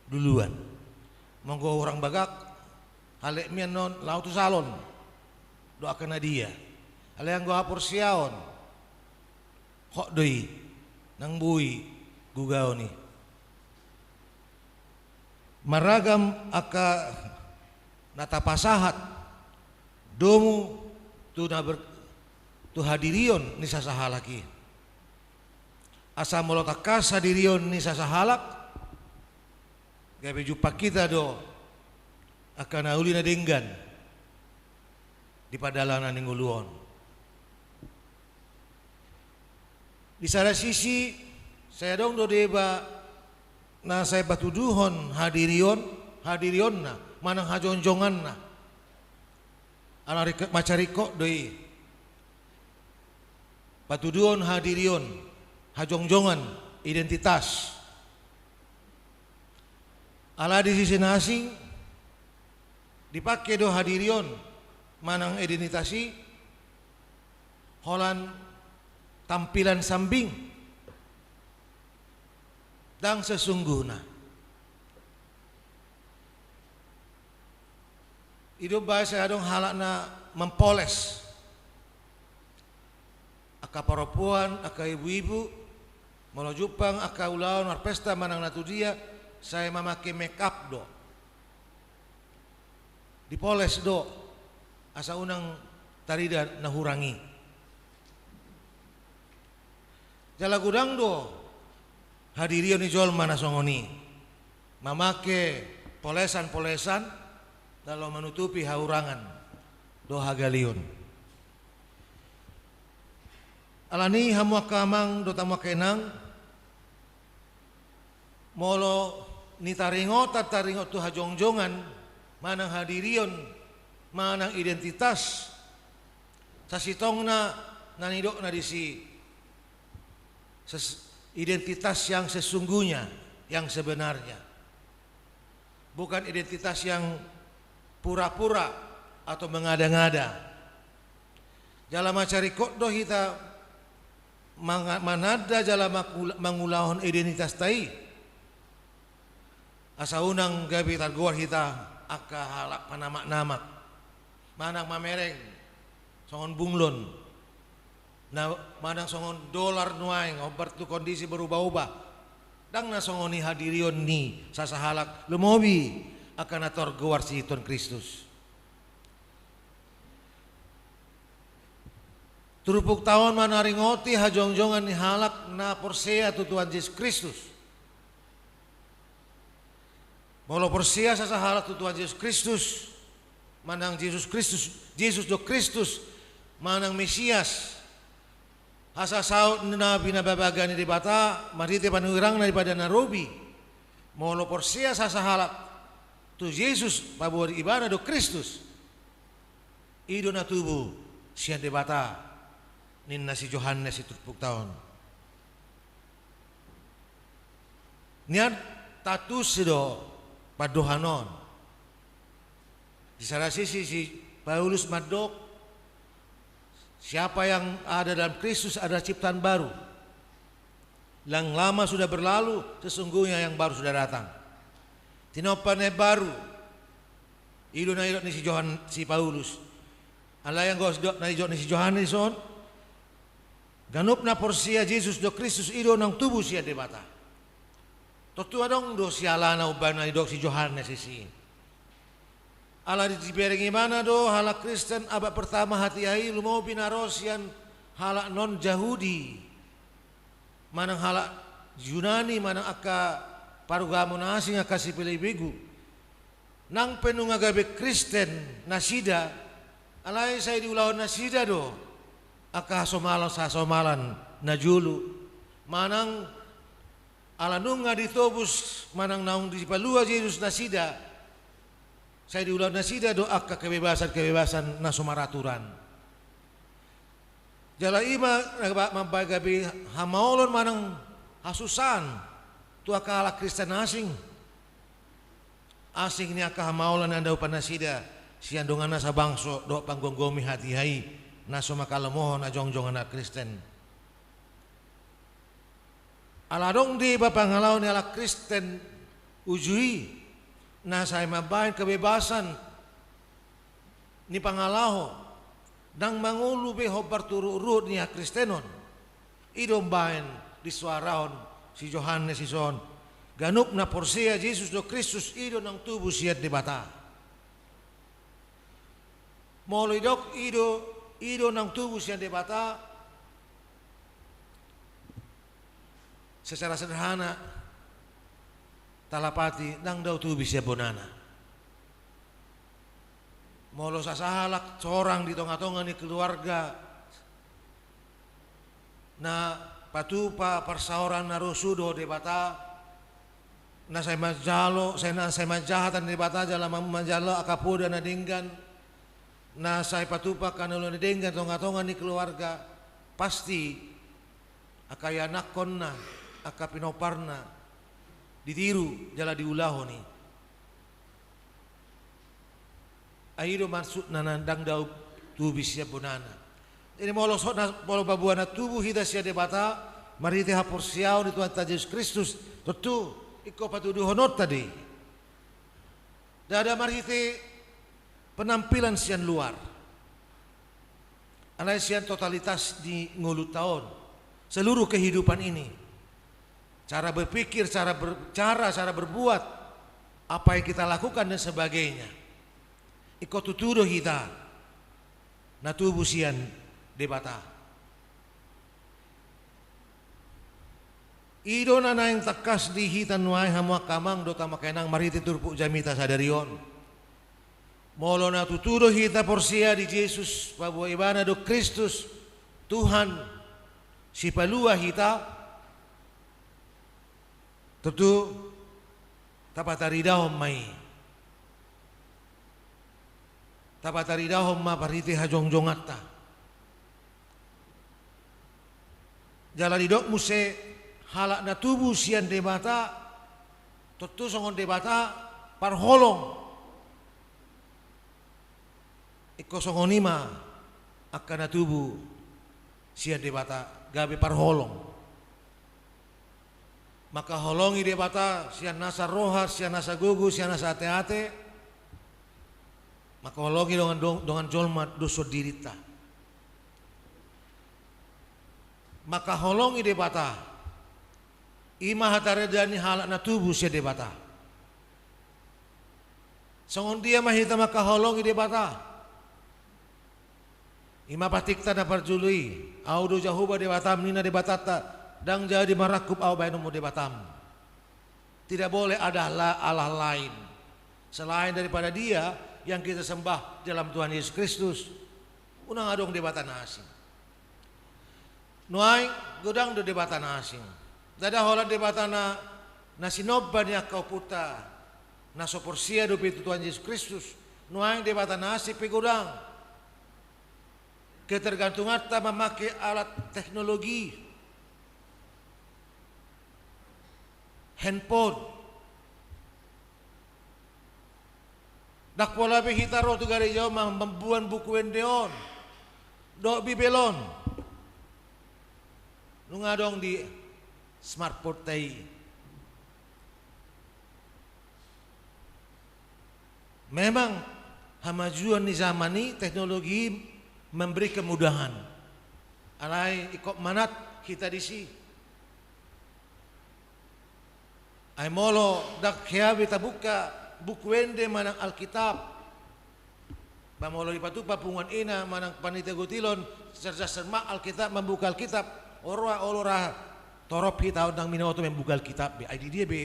duluan. Molo hurang bagak, halak mian non laho tu salon. Do angka na dia. Alai anggo haporseaon, hot do i, nang boi gugaon i. Marragam angka na tapasahat domu tu na ber-, tu hadirion ni sasahalak i. Asa molo tangkas hadirion ni sasahalak, gabe jumpang hita do angka na uli na denggan di pardalanan ni ngolu on. Di sada sisi, sai adong do deba na sai patuduhon hadirion, hadirionna, manang hajongjonganna. Ala rik-, mansai ringkot do i. Patuduhon hadirion, hajongjongan, identitas. Ala di sisi na asing, dipake do hadirion manang identitas i holan tampilan sambing, ndang sesungguhna. I do umbahen sai adong halak na mampoles. Angka parompuan, angka ibu-ibu, molo jumpang angka ulaon marpesta manang na tu dia, sai mamake make up do. Dipoles do, asa unang tarida na hurang i. Jala godang do hadirion ni jolma na songon i, mamake polesan-polesan laho manutupi hahurangan dohot hagaleon. Alani hamu angka amang dohot hamu angka inang, molo nitaringotan taringot tu hajongjongan, manang hadirion, manang identitas, sasintongna na nidokna disi ses-, identitas yang sesungguhnya, yang sebenarnya. Bukan identitas yang pura-pura atau mengada-ngada. Jala mansai ringkot do hita manga-, mananda jala mangula-, mangulahon identitasta i. Asa unang gabe targoar hita angka halak panamak-namak. Manang mamereng, songon bunglon. Na, manang songon dolar nuaeng, hombar tu kondisi berubah-ubah. Ndang na songon i hadirion ni sasahalak, lumobi angka na targoar si Tuhan Kristus. Turpukta on manaringoti hajongjongan ni halak na porsea tu Tuhan Jesus Kristus. Molo porsea sasahalak tu Tuhan Jesus Kristus, manang Jesus Kristus, Jesus do Kristus, manang Mesias, hasasaut na binababaga ni Debata marhite panurirangna di Padan na Robi. Molo porsea sasahalak tu Jesus, paboa ibana do Kristus, i do na tubu sian Debata, ninna si Johannes di turpukta on. Nian tatusi do pandohan on. Di sada sisi si Paulus mandok, siapa yang ada dalam Kristus adalah ciptaan baru. Yang lama sudah berlalu, sesungguhnya yang baru sudah datang. Tinompa na baru, i do na nidok ni si Johan-, si Paulus. Alai anggo didok na nidok ni si Johannes on, ganup na porsea Jesus do Kristus i do naung tubu sian Debata. Tontu adong do sialana umbahen na nidok si Johannes disi. Ala dibereng ibana do halak Kristen abad pertama hatiha i, lumobi na ro sian halak non Jahudi, manang halak Junani, manang angka parugamo na asing, angka sipelebegu. Nang pe nunga gabe Kristen nasida, alai sai diulahon nasida do angka hasomalan-hasomalan na jolo. Manang ala nunga ditobus, manang naung dipalua Jesus nasida, sai diulahon nasida do angka kebebasan-kebebasan na so maraturan. Jala i ma na mambahen gabe hamaolon manang hasusaan tu angka halak Kristen asing. Asing ni angka hamaolon na nidok nasida sian donganna sabangso dohot panggomgomi hatiha i, na so mangkalomohon hajongjongan na Kristen. Ala adong deba pangalaho ni halak Kristen uju i, na sai mambahen kebebasan ni pangalaho, ndang mangolu be hombar tu ruhut-ruhut ni hakristenon. I do umbahen disoarahon si Johannes dison, ganup na porsea Jesus do Kristus i do naung tubu sian Debata. Molo didok i do, i do naung tubu sian Debata, secara sederhana, talapati ndang dao tubu sian bonana. Molo sasahalak sorang di tonga-tonga ni keluarga, na patupa parsaoran na rosu dohot Debata, na sai manjalo, sai na, sai manjaha hata ni Debata jala ma-, manjalo angka poda na denggan, na sai patupa angka na uli na denggan tonga-tonga ni keluarga, pasti angka ianakhonna, angka pinomparna ditiru jala diulahon i. Ai i do maksudna na ndang dao tubu sian bonana. Jadi molo so-, na, molo paboa na tubu hita sian Debata marhite haporseaon di Tuhanta Jesus Kristus, tontu ingkon patuduhononta do i. Ndada marhite penampilan sian luar. Alai sian totalitas ni ngolunta on, seluruh kehidupan ini, cara berpikir, cara ber-, cara, cara berbuat, apa yang kita lakukan dan sebagainya, ingkon tutu do hita na tubu sian Debata. I do na naeng tangkas di hita nuaeng hamu angka amang dohot hamu angka inang marhite turpuk jamita sadari on. Molo na tutu do hita porsea di Jesus, paboa ibana do Kristus, Tuhan, sipalua hita, tontu tapataridahon ma i. Tapataridahon ma marhite hajongjonganta. Jala didok muse halak na tubu sian Debata, tontu songon Debata parholong. Ingkon songon i ma angka na tubu sian Debata, gabe parholong. Mangkaholongi Debata sian nasa roha, sian nasa gogo, sian nasa ateate. Mangkaholongi dongan, dongan jolma doshon dirinta. Mangkaholongi Debata. I ma hataridaan ni halak na tubu sian Debata. Songon dia ma hita mangkaholongi Debata? I ma patikta na parjolo i: Ahu do Jahowa Debatam, ninna Debatanta, ndang jadi marangkup Ahu bahenonmu debatam. Tidak boleh ada la-, Allah lain selain daripada Dia yang kita sembah dalam Tuhan Yesus Kristus. Unang adong debata na asing. Nuaeng godang do debata na asing. Ndada holan debata na, na sinomba ni angka ompunta na so porsea dope tu Tuhan Yesus Kristus. Nuaeng debata na asing pe godang. Ketergantunganta mamake alat teknologi, handphone. Ndang pola be hita ro tu gareja on mamboan buku ende on dohot Bibel on. Nunga adong di smartphone-ta i. Memang hamajuon ni zaman i, teknologi i memberi kemudahan. Alai ingkon manat hita disi. Ai molo ndang hea be tabuka buku ende manang Alkitab, ba molo dipatupa punguan ina manang panitia gotilon, cerdas cermat Alkitab, membuka Alkitab, olo ra, olo ra torop hita on ndang binoto membuka Alkitab be. Ai di dia be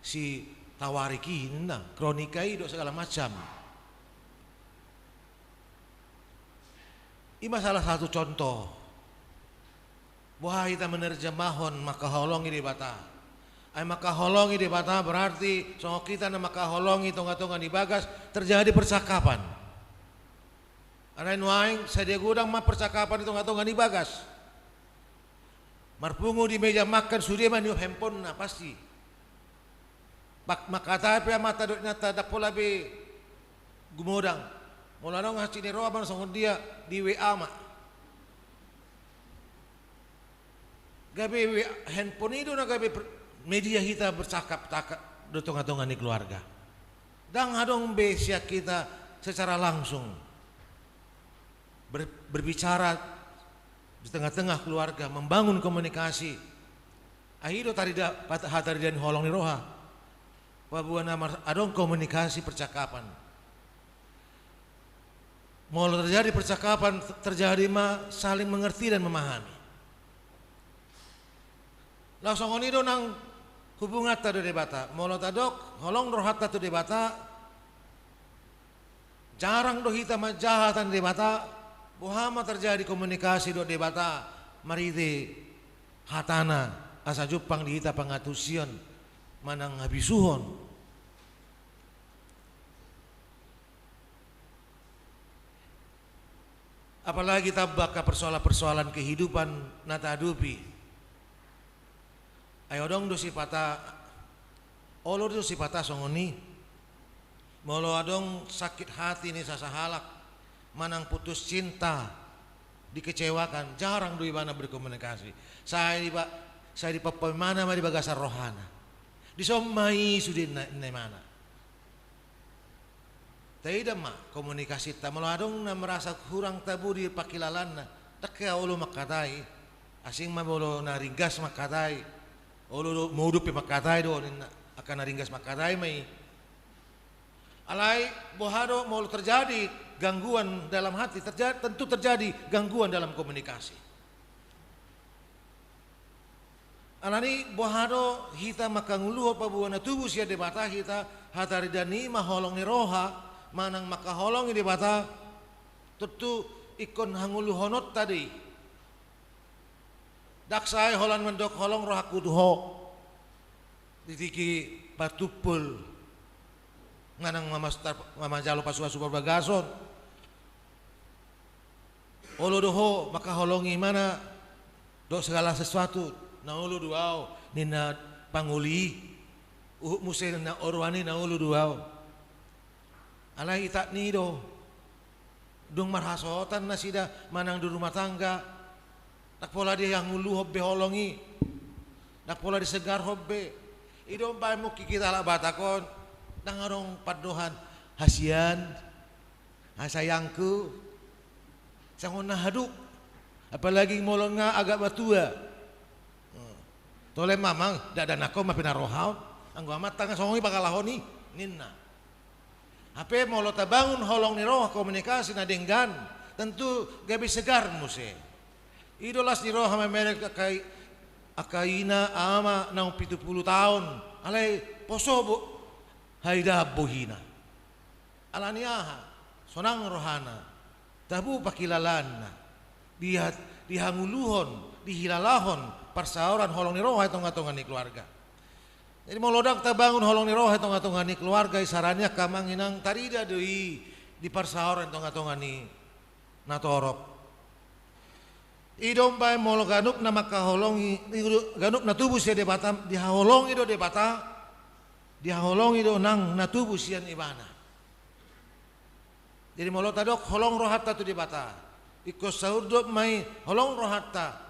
si Tawarik i, ninna, Kronika i dohot segala macam. I ma salah satu contoh. Boha hita menerjemahon mangkaholongi Debata? Ai mangkaholongi Debata berarti songon hita na mangkaholongi tongatonga ni bagas, terjadi percakapan. Alai nuaeng sadia godang ma percakapan di tongatonga ni bagas. Marpungu di meja makan sude ma niop handphone-na pasti. Pak, mangkatai pe amanta dohot inanta ndang pola be gumodang. Molo adong hansit ni roha ma songon dia di W A ma. Gabe W A, handphone i do na gabe per-, media hita bercakap-cakap di tongatonga ni keluarga. Ndang adong be sian hita secara langsung ber-, berbicara di tengah-tengah keluarga, membangun komunikasi. Ai i do tarida, pat-, hataridaan ni holong ni roha. Paboa na mar-, adong komunikasi percakapan. Molo terjadi percakapan, terjadi ma saling mengerti dan memahami. Laos songon i do nang hubunganta dohot Debata. Molo tadok holong rohanta tu Debata, jarang do hita manjaha hata ni Debata, boha ma terjadi komunikasi dohot Debata marhite hatana, asa jumpang di hita pangantusion manang habisuhon. Apalagi tamba angka persoalan-persoalan kehidupan na tahadopi. Ai adong do sipata, olo do sipata songon i. Molo adong sakit hati ni sasahalak, manang putus cinta, dikecewakan, jarang do ibana berkomunikasi. Sai diba-, sai dipapaima ma di bagasan rohana. Dison ma i sude na-, na imana. Taida ma komunikasinta, molo adong na merasa kurang tabo di pangkilalaanna, ndang hea olo mangkatai. Asing ma molo na ringgas mangkatai. Olo do, modom pe mangkatai do ninna, angka na ringgas mangkatai ma i. Alai boha do molo terjadi gangguan dalam hati, terja-, tentu terjadi gangguan dalam komunikasi. Alani boha do hita mangkangoluhon paboa na tubu sian Debata hita, hataridaan i ma holong ni roha, manang mangkaholongi Debata, tontu ingkon hangoluhononta do i. Ndang sae holan mandok holong rohangku tu ho di tingki partumpol manang mamas-, tar-, mamajalo pasupasu parbagason. Olo do ho mangkaholongi ibana dohot segala sesuatu, na olo do ahu ninna pangoli i. Huhut muse ninna oroan i, na olo do ahu. Alai itakni do, dung marhasohotan nasida manang di rumah tangga, ndang pola dihangoluhon be holong i, ndang pola disegarhon be. I do umbahen mungkin hita halak Batak on ndang adong pandohan hasian, hasayangku, songon na hadung, apalagi molo nga agak matua. Tole mamang, dakdanak on ma pe na roha on, anggo amanta nga songon i pangalaho ni, ninna. Hape molo tabangun holong ni roha, komunikasi na denggan, tentu gabe segar muse. I do las ni roha mamereng angka i-, angka ina ama naung pitu pulu taon, alai poso bo haidaan bohina. Ala ni aha? Sonang rohana, tabo panghilalaanna, diha-, dihangoluhon, dihilalahon parsaoran holong ni roha i tongatonga ni keluarga. Jadi molo ndang tabangun holong ni roha i tongatonga ni keluarga, isarana angka amang inang, tarida do i di parsaoran tongatonga ni natorop. I do umbahen molo ganup na mangkaholongi, i do ganup na tubu sian Debata, dihaholongi do Debata, dihaholongi do nang na tubu sian ibana. Jadi molo tadok holong rohanta tu Debata, ingkon saurdot ma i holong rohanta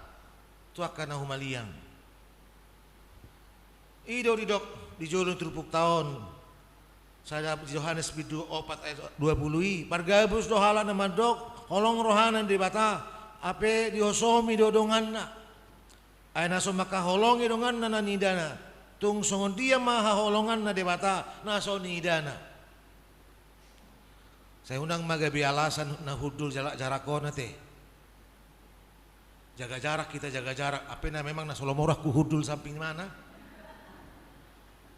tu angka na humaliang. I do didok di jolo ni turpukta on, sada di Johannes bindu opat ayat dua pulu i, pargabus do halak na mandok holong rohana ni Debata, hape dihosomi do donganna. Ai na so mangkaholongi donganna na niidana, tung songon dia ma haholonganna Debata na so niidana? Sai unang ma gabe alasan na hundul jala jarak on ate. Jaga jarak hita, jaga jarak. Hape na memang na so lomo rohangku hundul samping mana?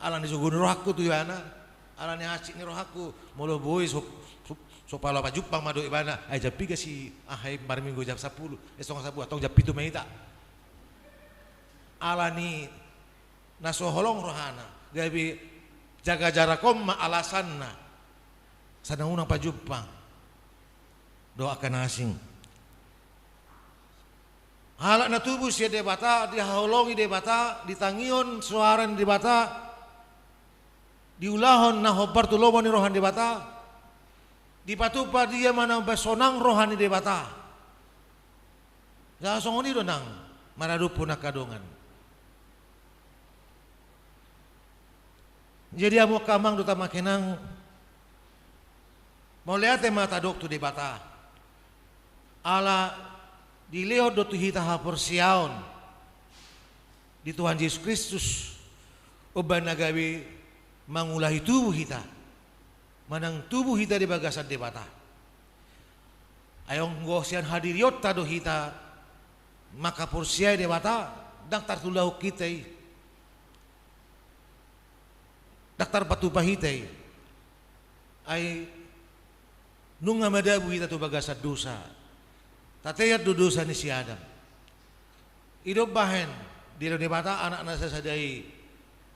Ala ni sogo ni rohangku tu ibana, ala ni hansit ni rohangku. Molo boi so, so, so pola pajumpang ma dohot ibana, ai jam piga si aha i marminggu, jam sampulu, eh, setengah sampulu, antong jam pitu ma hita. Ala ni na so holong rohana, gabe jaga jarak on ma alasanna, sai unang pajumpang dohot angka na asing. Halak na tubu sian Debata, dihaholongi Debata, ditangihon soara ni Debata, diulahon na hombar tu lomo ni roha ni Debata, dipatupa dia ma na umbahen sonang roha ni Debata. Jala songon i do nang maradophon angka dongan. Jadi hamu angka amang dohot amang inang, mauliate ma tadok tu Debata. Ala dilehon do tu hita haporseaon di Tuhan Jesus Kristus, umbahen na gabe mangulahi tubu hita, manang tubu hita di bagasan Debata. Ai anggo sian hadirionta do hita mangkaporseai Debata, ndang tartulahon hita i, ndang tarpatupa hita i. Ai nunga madabu hita tu bagasan dosa. Tateat do dosa ni si Adam. I do umbahen dilehon Debata Anakna sasada i.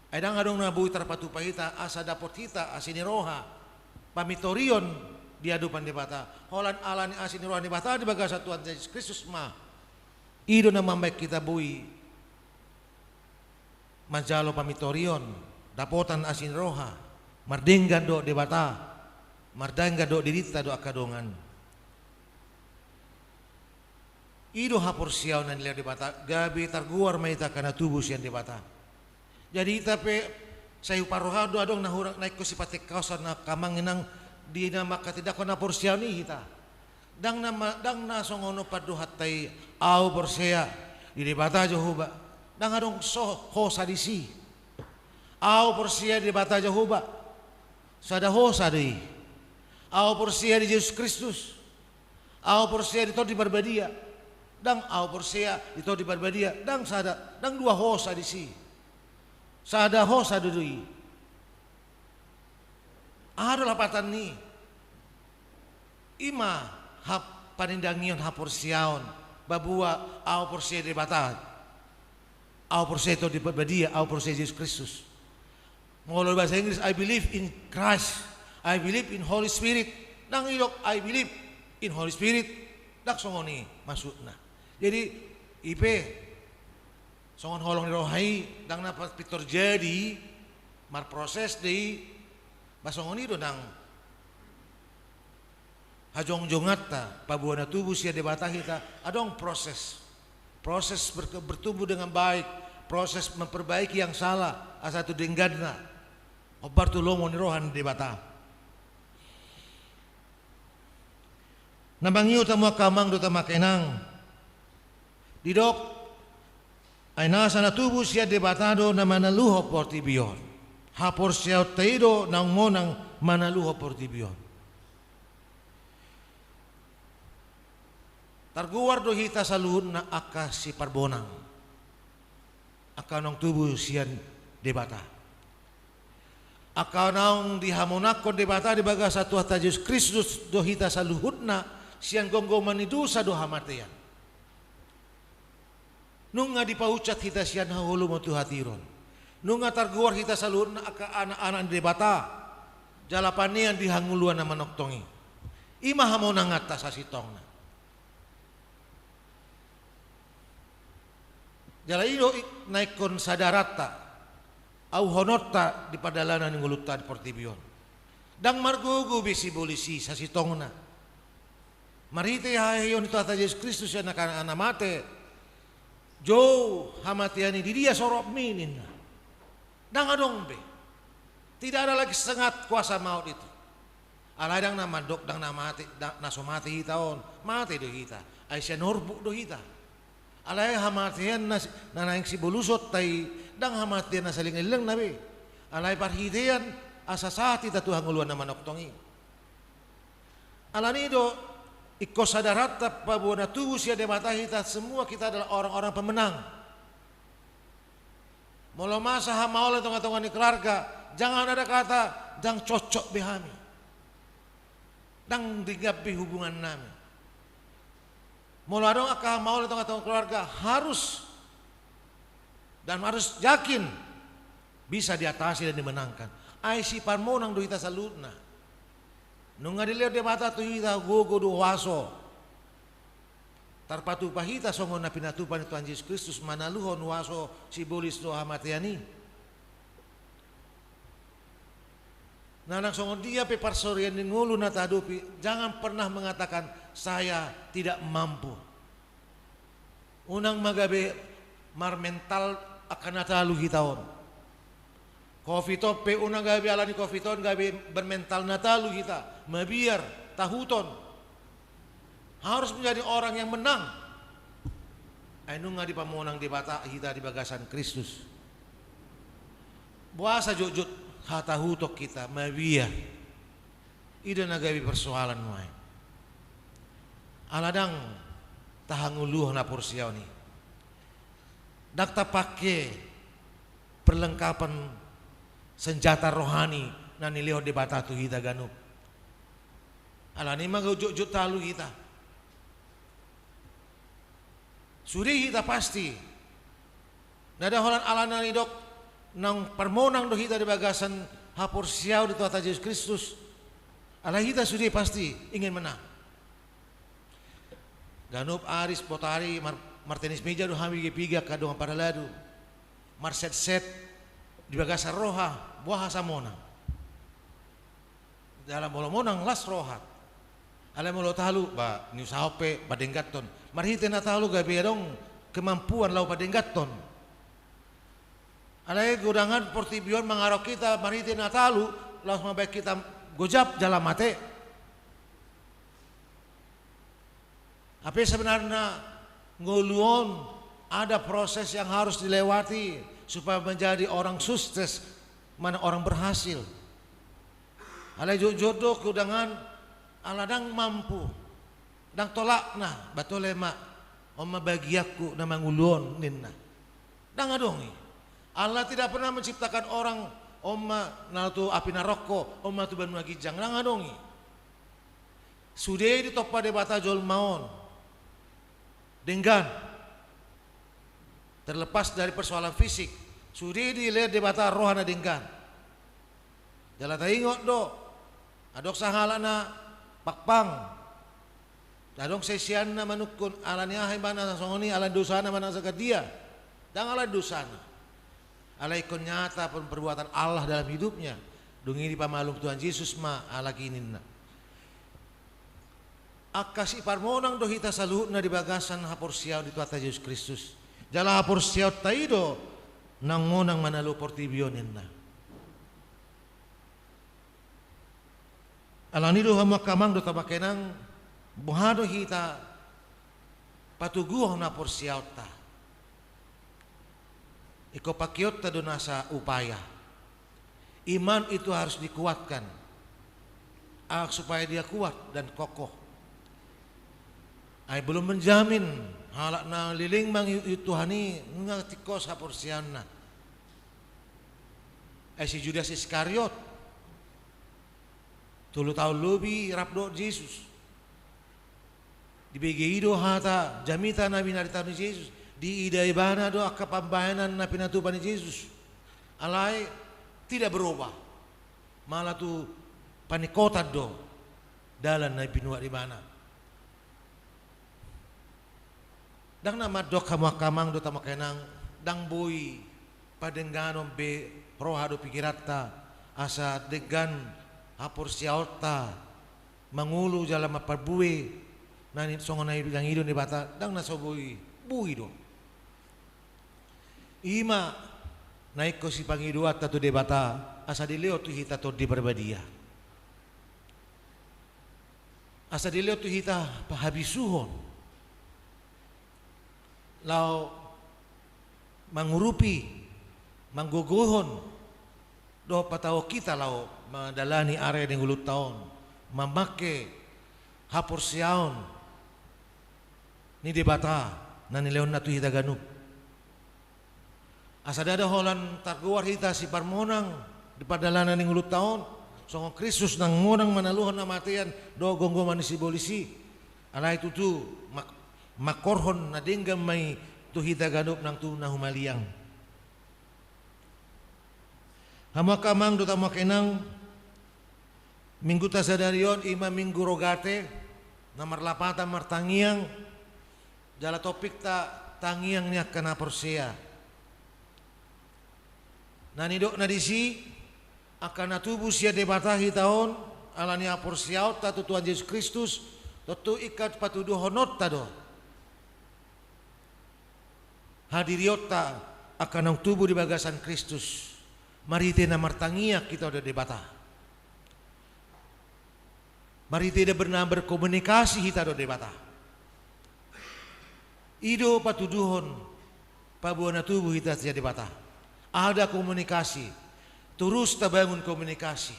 Ai ndang adong na boi tarpatupa hita asa dapot hita asi ni roha, pamintorion di adopan Debata. Holan ala ni asi ni roha ni Debata di bagasan Tuhan Jesus Kristus ma, i do na mambahen hita boi manjalo pamintorion, dapotan asi ni roha, mardenggan dohot Debata, mardenggan dohot dirinta dohot angka dongan. I do haporseaon na nilehon Debata, gabe targoar ma hita angka na tubu sian Debata. Jadi hita pe sai huparrohahon do adong na hurang, na ingkon sipatangkason angka amang inang di na mangkatindangkon haporseaon i hita. Ndang na ma-, ndang na songon on pandohanta i, ahu porsea di Debata Jahowa. Ndang adong so hosa disi. Ahu porsea di Debata Jahowa. Sada hosa do i. Ahu porsea di Jesus Kristus. Ahu porsea di Tondi Parbadia. Ndang ahu porsea di Tondi Parbadia, ndang sada, ndang dua hosa disi. Sada hosa do, do i. Aha do lapatan ni i? I ma hap-, panindangion haporseaon, paboa ahu porsea di Debata. Au porsea tu Tondi Parbadia, au porsea Jesus Kristus. Molo bahasa Inggris, "I believe in Christ, I believe in Holy Spirit." Ndang didok, "I believe in Holy Spirit." Ndang songon i maksudna. Jadi, i pe, songon holong ni roha i, ndang na pintor jadi, marproses do i, ba songon i do nang hajongjonganta, paboa na tubu sian Debata hita, adong proses. Proses ber-, bertumbuh dengan baik, proses memperbaiki yang salah, asa tu dengganna, hombar tu lomo ni roha ni Debata. Na mangihut hamu angka amang dohot angka inang, didok, ai nasa na tubu sian Debata do na manaluhon portibi on. Haporseaonta i do naung monang manaluhon portibi on. Targoar do hita saluhutna angka siparbonang, angka naung tubu sian Debata. Angka naung dihamonangkon Debata di bagasan Tuhanta Jesus Kristus do hita saluhutna sian gomgoman ni dosa dohot hamatean. Nunga dipaunsat hita sian haholomon tu hatiuron. Nunga targoar hita saluhutna angka anak-anak ni Debata. Jala panean di hangoluan na manongtong i. I ma hamonanganta sasintongna. Jala i do i-, na ingkon sadaranta, auhononta di pardalanan ni ngolunta di portibi on. Ndang margogo be sibolis i sasintongna. Marhite haheheon ni Tuhanta Jesus Kristus sian angka na mate, jou hamatean i, di dia soropmi ninna. Ndang adong be. Tidak ada lagi sengat kuasa maut itu. Alai ndang na mandok, ndang na mate, ndang na so mate hita on, mate do hita. Ai sian orbuk do hita. Alai hamatean na si-, na naeng sibolusonta i, ndang hamatean na saleleng-lelengna be. Alai parhitean asa sahat hita tu hangoluan na manongtong i. Alani do, ingkon sadaranta paboa na tubu sian Debata hita, semua kita adalah orang-orang pemenang. Molo masa hamaolon di tonga-tonga ni keluarga, jangan ada kata, "Ndang cocok be hami. Ndang denggan be hubungannami." Molo adong angka hamaolon di tonga-tonga keluarga, harus dan harus yakin bisa diatasi dan dimenangkan. Ai siparmonang do hita saluhutna. Nunga dilehon Debata tu hita gogo dohot huaso. Tarpatupa hita songon na pinatupa ni Tuhan Jesus Kristus manaluhon huaso sibolis dohot hamatean i. Nah, nang songon dia pe parsorian ni ngolu na tahadopi, jangan pernah mengatakan, "Saya tidak mampu." Unang ma gabe marmental angka na talu hita on. Covid on pe unang gabe, alani Covid on gabe bermental na talu hita, mabiar, tahuton. Harus menjadi orang yang menang. Ai nunga dipamonang Debata hita di bagasan Kristus. Boasa jotjot hatahuton hita, mabiar? I do na gabe persoalan nuaeng. Ala ndang tahangoluhon haporseaon i. Ndang tapake perlengkapan senjata rohani na nilehon Debata tu hita ganup. Alani i ma jotjot talu hita. Sude hita pasti. Ndada holan alana nidok naung parmonang do hita di bagasan haporseaon di Tuhanta Jesus Kristus. Alai hita sude pasti ingin menang. Ganup ari, botari, mar-, martenis meja do hami piga-piga angka dongan parhalado. Marsetset di bagasan roha, boha asa monang. Jala molo monang las roha. Alai molo talu, ba, niusahahon pe padengganhon. Marhite na talu gabe adong kemampuan laho padengganhon. Alai godangan portibi on mangarahon hita marhite na talu, laos mambahen hita gojap jala mate. Hape sebenarna ngolu on ada proses yang harus dilewati supaya menjadi orang sukses, mana orang berhasil. Alai jotjot do godangan ala ndang mampu, ndang tolapna, ba tole ma, on ma bagianku na mangolu on ninna. Ndang adong i. Allah tidak pernah menciptakan orang, on ma na tu api narokko, on ma tu banua ginjang, ndang adong i. Sude ditompa Debata jolma on. Denggan. Terlepas dari persoalan fisik, sude dilehon Debata roha na denggan. Jala taingot do, adong sahalak na pangpang, adong siseanna manungkun, ala ni aha ibana songon i, ala ni dosana manang sagan dia? Ndang ala ni dosana. Alai ingkon nyata perbuatan Allah dalam hidupnya. Dung i dipamalum Tuhan Jesus ma halak i ninna. Angka siparmonang do hita saluhutna di bagasan haporseaon di Tuhanta Jesus Kristus. Jala haporseaonta i do na monang manalu portibi on ninna. Ala ni i do hamu angka amang dohot amang inang, boha do hita patoguhon haporseaonta? Ingkon pakeonta do nasa upaya. Iman itu harus dikuatkan, ah, supaya dia kuat dan kokoh. Ai belum menjamin halak na leleng mangihut Tuhan i nunga tingkos haporseaonna. Ai si Judas Iskariot, tolu taon lobi rap dohot Jesus. Dibege i do hata jamita na binaritahon ni Jesus, diida ibana do angka pambahenan na pinatupa ni Jesus. Alai tidak berubah. Malah tu paningkotan do dalan na binuat ibana. Ndang na mandok hamu angka amang dohot amang inang, ndang boi padengganon be roha dohot pingkiranta asa denggan haporseaonta mangolu jala mamparbue na ni songon na pinangido ni Debata, ndang na so boi, boi do. I ma na ingkon sipangidoanta tu Debata asa dilehon tu hita Tondi Parbadia. Asa dilehon tu hita habisuhon laho mangurupi, manggogoihon dohot patahon hita laho mandalani ari ni ngolunta on, mamangke haporseaon ni Debata na nilehonna tu hita ganup. Asa ndada holan targoar hita siparmonang di pardalanan ni ngolunta on, songon Kristus na monang manaluhon hamatean dohot gomgoman ni sibolis i. Alai tutu mak-, mangkorhon na denggan ma i tu hita ganup nang tu na humaliang. Hamu angka amang dohot hamu angka inang, mingguta sadari on i ma Minggu Rogate, na marlapatan martangiang, jala topikta tangiang ni angka na porsea. Na nidokna disi, angka na tubu sian Debata hita on, ala ni haporseaonta tu Tuhan Jesus Kristus, tontu ingkon patuduhononta do hadirionta angka naung tubu di bagasan Kristus, marhite na martangiang hita dohot Debata. Marhite na ber-, na berkomunikasi hita dohot Debata. I do patuduhon paboa na tubu hita sian Debata. Ada komunikasi, torus tabangun komunikasi.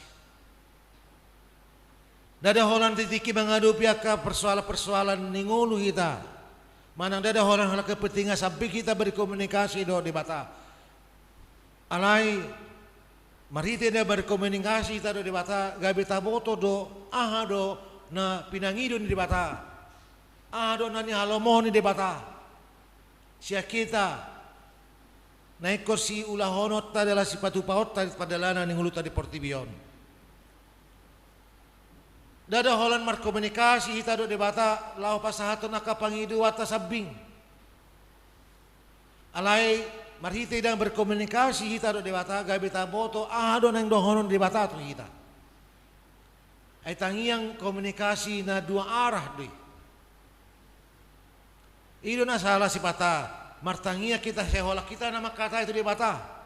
Ndada holan di tingki mangadopi angka persoalan-persoalan ni ngolu hita, manang ndada holan halak kepentingan sambing hita berkomunikasi dohot Debata. Alai marhite na berkomunikasi hita dohot Debata, gabe taboto do aha do na pinangido ni Debata, aha do na nihalomohon ni Debata sian hita, na ingkon siulahononta jala sipatupaonta di pardalanan ni ngolunta di portibi on. Ndada holan markomunikasi hita dohot Debata laho pasahathon angka pangidoanta sambing. Alai marhite ndang berkomunikasi hita dohot Debata, gabe taboto aha do naeng dohonon Debata tu hita. Ai tangiang komunikasi na dua arah do i. I do na salah sipata, martangiang hita, sai holan hita na mangkatai tu Debata.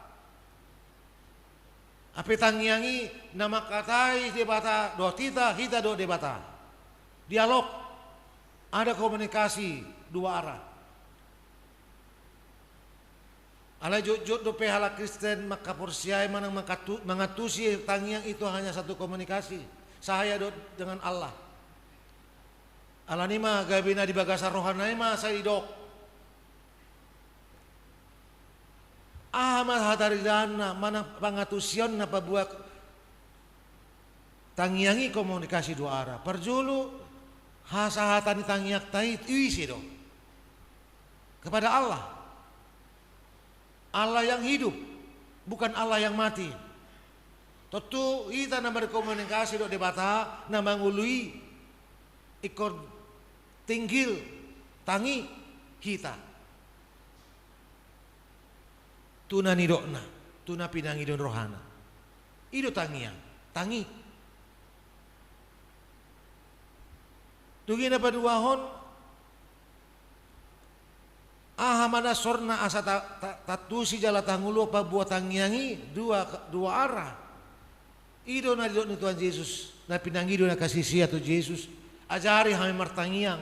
Hape tangiang i na mangkatai Debata dohot hita, hita dohot Debata. Dialog, ada komunikasi dua arah. Alai jotjot dope halak Kristen mangkaporseai manang mangkatu-, mangantusi tangiang itu hanya satu komunikasi, saya do dengan Allah. Ala ni i ma gabe na di bagasan rohana i ma sai didok. Aha ma hataridaanna manang pangantusionna paboa tangiang i komunikasi dua arah? Parjolo, hasahatan ni tangiangta i tu ise do? Kepada Allah. Allah yang hidup, bukan Allah yang mati. Tontu hita na markomunikasi dohot Debata, na mangolu i, ingkon tinggil, tangi hita tu na nidokna, tu na pinangido ni rohana. I do tangiang, tangi. Dung i na paduahon, aha ma na sorna asa ta-, ta-, taantusi jala tangoluhon paboa tangiang i? Dua, dua arah. I do na nidok ni Tuhan Jesus, na pinangido ni angka sisean tu Jesus, ajari hami martangiang.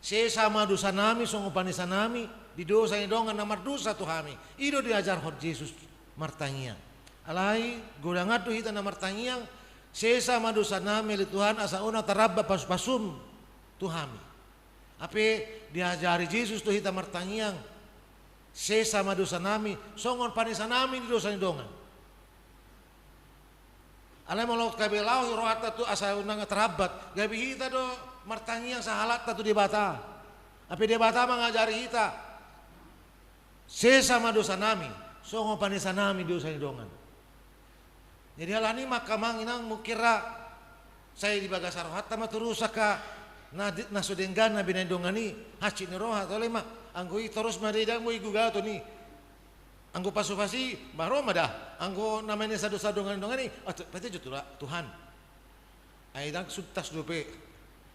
Sesa ma dosanami songon panesanami di dosa ni dongan na mardosa tu hami. I do diajarhon Jesus martangiang. Alai godang do hita na martangiang, sesa ma dosanami ale Tuhan, asa unang tarambat pasupasum tu hami. Hape diajari Jesus do hita martangiang, sesa ma dosanami songon panesanami di dosa ni dongan. Alai molo gabe laho rohanta tu asa unang tarambat, gabe hita do martangiang sahalakta tu Debata. Hape Debata mangajari hita, sesa ma dosanami songon panesanami dosa ni dongan. Jadi alani ma angka amang inang, mungkin ra sai di bagasan rohanta ma torus angka na, na so denggan na binahen dongan i, hansit ni roha, tole ma, anggo i torus ma denggan, boi gugaton i. Anggo pasupasu i, ba ro ma da. Anggo na manesa dosa dongan-dongan i, ah, tu-, patuju tu Tuhan. Ai ndang suntas dope.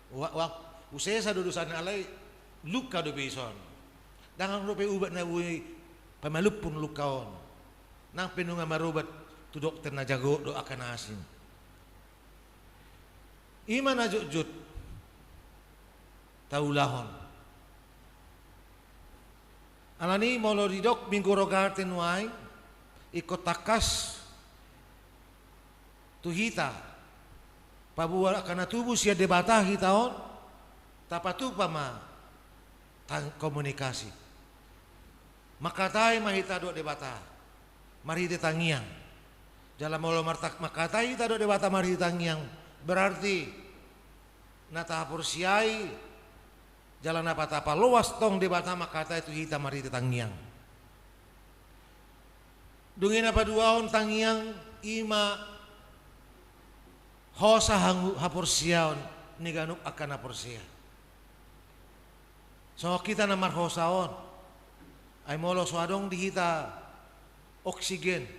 Wa-, wa-, husesa do dosana alai luka dope ison. Ndang adong dope ubat na boi pamalumhon luka on. Nang pe nunga marobat tu dokter na jago dohot angka na asing. I ma na jotjot taulahon. Alani molo didok Minggu Rogate nuaeng, ingkon tangkas tu hita, paboa angka na tubu sian Debata hita on, tapatupa ma tang-, komunikasi. Mangkatai ma hita dohot Debata marhite tangiang. Jala molo marta-, mangkatai hita dohot Debata marhite tangiang, berarti na tahaporseai jala na patapaloas tong Debata mangkatai tu hita marhite tangiang. Dung i na paduahon, tangiang i ma hosa hangu-, haporseaon ni ganup angka na porsea. Songon hita na marhosa on, ai molo so adong di hita oksigen,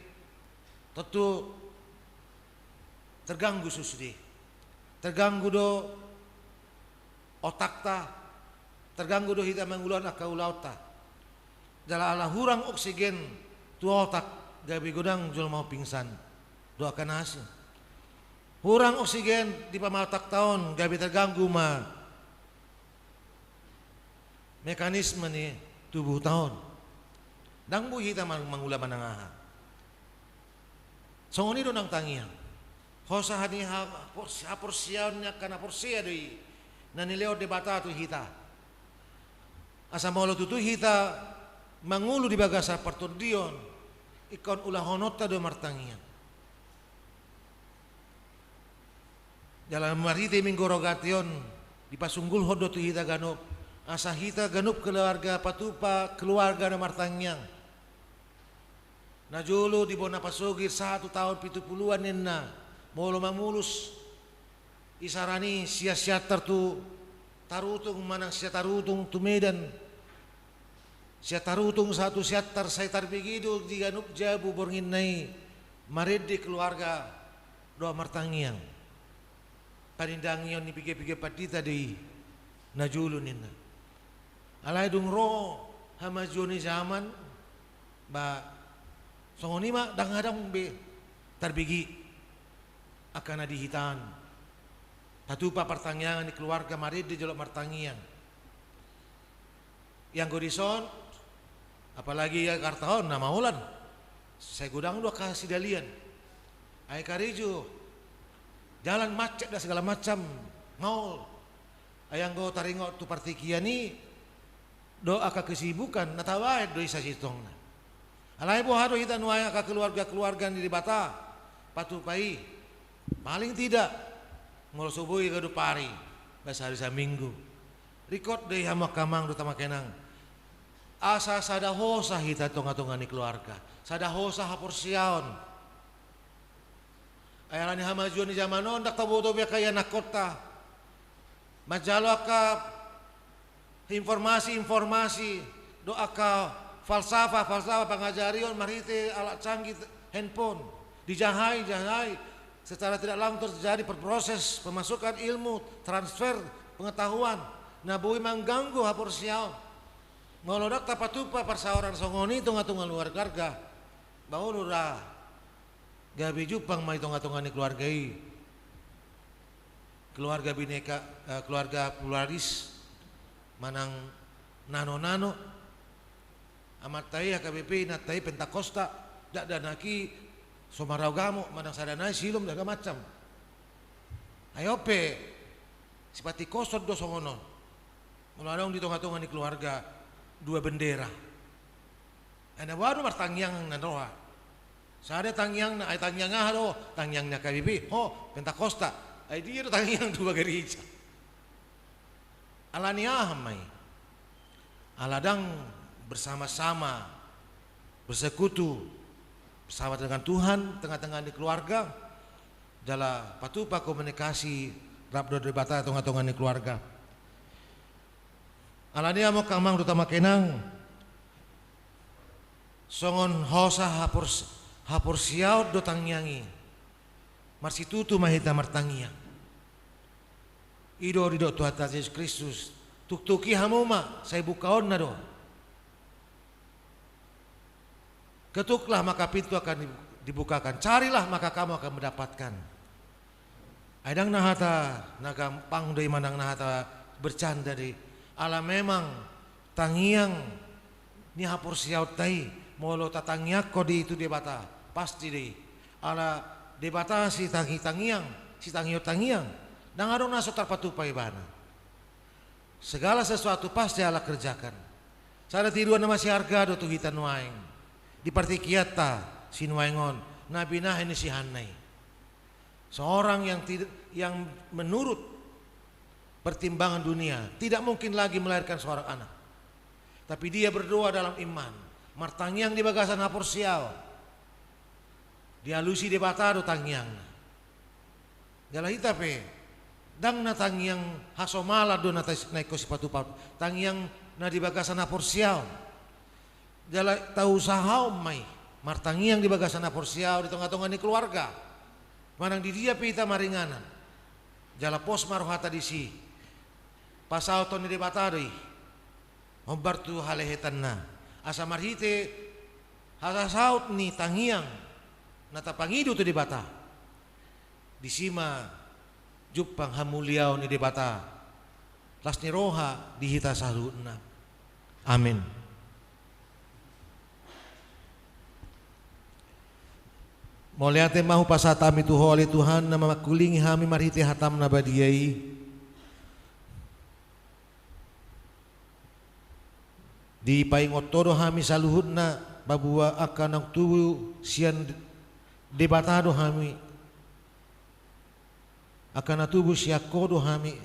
tontu terganggu sude. Terganggu do otakta, terganggu do hita mangulahon angka ulaonta. Jala ala hurang oksigen tu otak, gabe godang jolma on pingsan dohot angka na asing. Hurang oksigen di pamatakta on, gabe terganggu ma mekanisme ni tubuhta on. Ndang boi hita mang-, mangula manang aha. Songon i do nang tangiang. Hosa ni ha-, hapors-, haporseaon ni angka na porsea do i na nilehon Debata tu hita. Asa molo tutu hita mangolu di bagasan partondion, ingkon ulahononta do martangiang. Jala marhite Minggu Rogate on dipasunggulhon do tu hita ganup, asa hita ganup keluarga patupa keluarga na martangiang. Na jolo di bona pasogit sahat tu taon pitu puluan ninna, molo mamulus isarana i sian Siantar tu Tarutung manang sian Tarutung tu Medan, sian Tarutung sahat tu Siantar, sai tarbege do di ganup jabu bornginna i marende keluarga dohot martangiang. Panindangion ni piga-piga pandita do i na jolo ninna. Alai dung ro hamajuon ni zaman, ba songon i ma, ndang adong be tarbege angka na di hita on. Patupa partangiangan ni keluarga marende jolo martangiang. Ianggo dison, apalagi Jakarta on na maol an, sai godang do angka sidalian. Ai karejo, jalan macet dan segala macam, maol. Ai anggo taringot tu partingkian i dohot angka kesibukan, na tabahen do i sasintongna. Alai boha do hita nuaeng angka keluarga-keluarga ni Debata patupa i? Paling tidak, molo so boi ganup ari, ba sahali saminggu. Ringkot do i hamu angka amang dohot angka inang. Asa sada hosa hita tonga-tonga ni keluarga, sada hosa haporseaon. Ai alani hamajuon ni jaman on, ndang taboto be angka ianakhonta manjalo angka informasi-informasi dohot angka falsafah-falsafah pangajarion marhite alat canggih handphone. Dijahai, jahai, secara tidak langsung terjadi proses pemasukan ilmu, transfer pengetahuan na boi mangganggu haporseaon. Molo ndang tapatupa parsaoran songon i tonga-tonga keluarga, ba olo ra gabe jumpang ma i tonga-tonga ni keluarga i. Keluarga bineka, eh, keluarga pluralis manang nano-nano. Amanta i H K B P, inanta i Pentakosta, dakdanak i so maragama manang sada nai Silom, segala macam. Ai on pe sipata ingkon do songon on. Molo adong di tonga-tonga ni keluarga dua bendera, ai na boha do martangiang na roha? Sada tangiangna, ai tangiang aha do? Tangiang ni H K B P, ho, Pentakosta. Ai dia do tangiang dua gereja? Alani aha ma i? Ala ndang bersama-sama, bersekutu bersama dengan Tuhan tengah-tengah ni keluarga, jala patupa komunikasi rap dohot Debata tonga-tonga ni keluarga. Alani i, amang dohot amang inang, songon hosa hapors-, haporseaon do tangiang i. Marsitutu ma hita martangiang. I do didok Tuhanta Jesus Kristus, tuktuki hamu ma, sai bukaonna do. Ketuklah maka pintu akan di-, dibukakan, carilah maka kamu akan mendapatkan. Ai ndang na hata na gampang do i manang na hata bercanda do i. Ala memang tangiang ni haporseaonta i, molo tatangiangkon do i tu Debata, pasti do i. Ala Debata sitangi-tangiang, sitangihon tangiang, ndang adong na so tarpatupa ibana. Segala sesuatu pasti Allah kerjakan. Sada tiruan na masiarga do tu hita nuaeng di partingkianta sinuaeng on, na binahen ni si Hanna i. Seorang yang tid-, yang menurut pertimbangan dunia tidak mungkin lagi melahirkan seorang anak. Tapi dia berdoa dalam iman, martangiang di bagasan haporseaon. Dialusi Debata do tangiangna. Jala hita pe, ndang na tangiang hasomalan do na ta-, na ingkon sipatupaon, tangiang na di bagasan haporseaon. Jala tausahahon ma i, martangiang di bagasan haporseaon di tonga-tonga ni keluarga. Manang di dia pe hita maringanan, jala pos ma rohanta disi, pasahathon ni Debata do i hombar tu halehetanna. Asa marhite hasasaut ni tangiang na tapangido tu Debata, disi ma jumpang hamuliaon ni Debata, las ni roha di hita saluhutna. Amin. Mauliate ma hupasahat hami tu Ho ale Tuhan, na mangkulingi hami marhite hataM na badia i. Dipaingot Ho do hami saluhutna, paboa angka naung tubu sian Debata do hami, angka na tubu sian Ho do hami,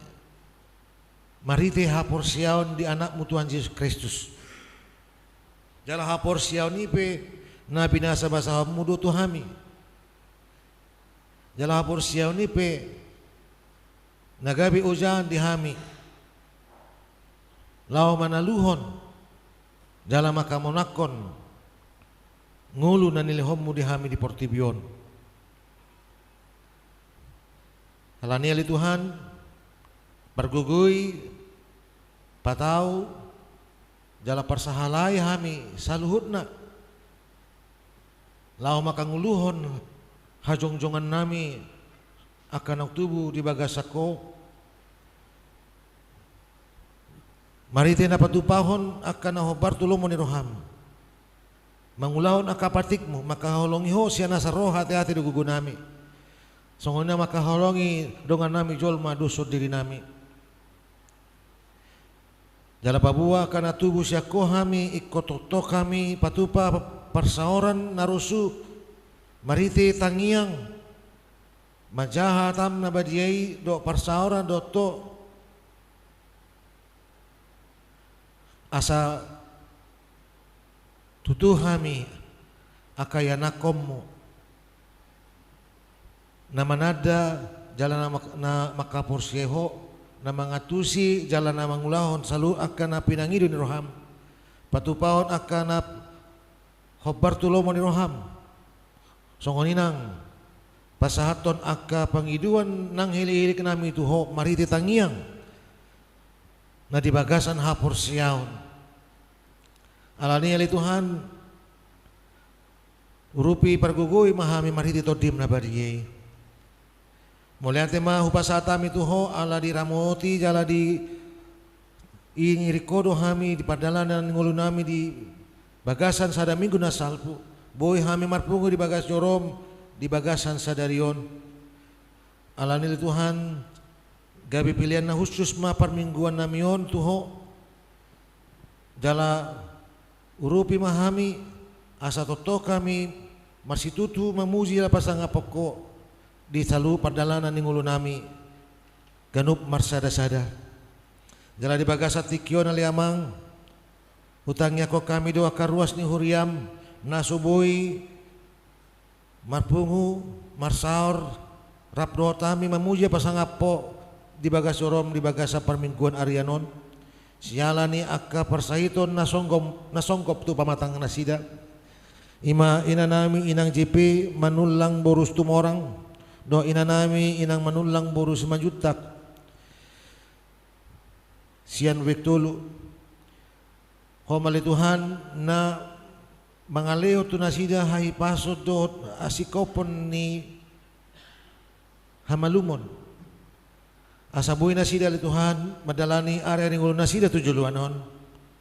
marhite haporseaon di AnakMu Tuhan Jesus Kristus. Jala haporseaon i pe na pinasabasahonMu do tu hami. Jala haporseaon i pe na gabe ojahan di hami, laho manaluhon jala mangkamonangkon ngolu na nilehonMu di hami di portibi on. Alani i ale Tuhan, pargogoi, patau, jala parsahalai hami saluhutna, laho mangkangoluhon hajongjongannami angka naung tubu di bagasan Ho, marhite na patupahon angka na hombar tu lomo ni rohaM, mangulahon angka patikMu, mangkaholongi Ho sian nasa ro ateate dohot gogonami, songon i na mangkaholongi dongannami jolma dos sondirinami. Jala paboa angka na tubu sian Ho hami, ingkon tongtong hami patupa parsaoran na rosu marhite tangiang, manjaha hataM na badia i dohot parsaoran dohot Ho, asa Tutu hami angka ianakkonmu, na mananda jala na manghaporseai Ho, na mangantusi jala na mangulahon saluhut angka na pinangido ni roham, patupahon angka na hombar tu lomo ni roham. Songon i nang pasahathon angka pangidoan nang hilihilihon nami tu Ho marhite tangiang na di bagasan haporseaon. Alani i ale Tuhan, urupi pargogoi ma hami marhite Tondim na badia i. Mauliate ma hupasahat hami tu Ho ala diramoti jala diiringiring Ho do hami di pardalanan ni ngolu nami di bagasan sada minggu na salpu. Boi hami marpungu di bagas jorom di bagasan sadari on. Alani i ale Tuhan, gabe pelean na hushus ma parmingguan nami on tu Ho. Jala urupi ma hami asa tongtong hami marsitutu mamuji jala pasangaphon Ho di saluhut pardalanan ni ngolu nami ganup marsadasada. Jala di bagasan tingki on ale Amang, hutangiangkon hami do angka ruas ni huriam na so boi marpungu, marsaor, rap dohot hami mamuji pasangaphon Ho di bagas jorom di bagasan parmingguan arian on. Siala ni angka parsahiton na songgop, na songgop tu pamatang nasida. I ma ina nami inang J P Manullang boru Situmorang, dohot ina nami inang Manullang boru Simanjuntak. Sian Uek Tolu. Ho ma ale Tuhan na mangalehon tu nasida hahipason dohot hasingkophon ni hamalumon. Asa boi nasida ale Tuhan mandalani ari-ari ni ngolu nasida tu joloan on.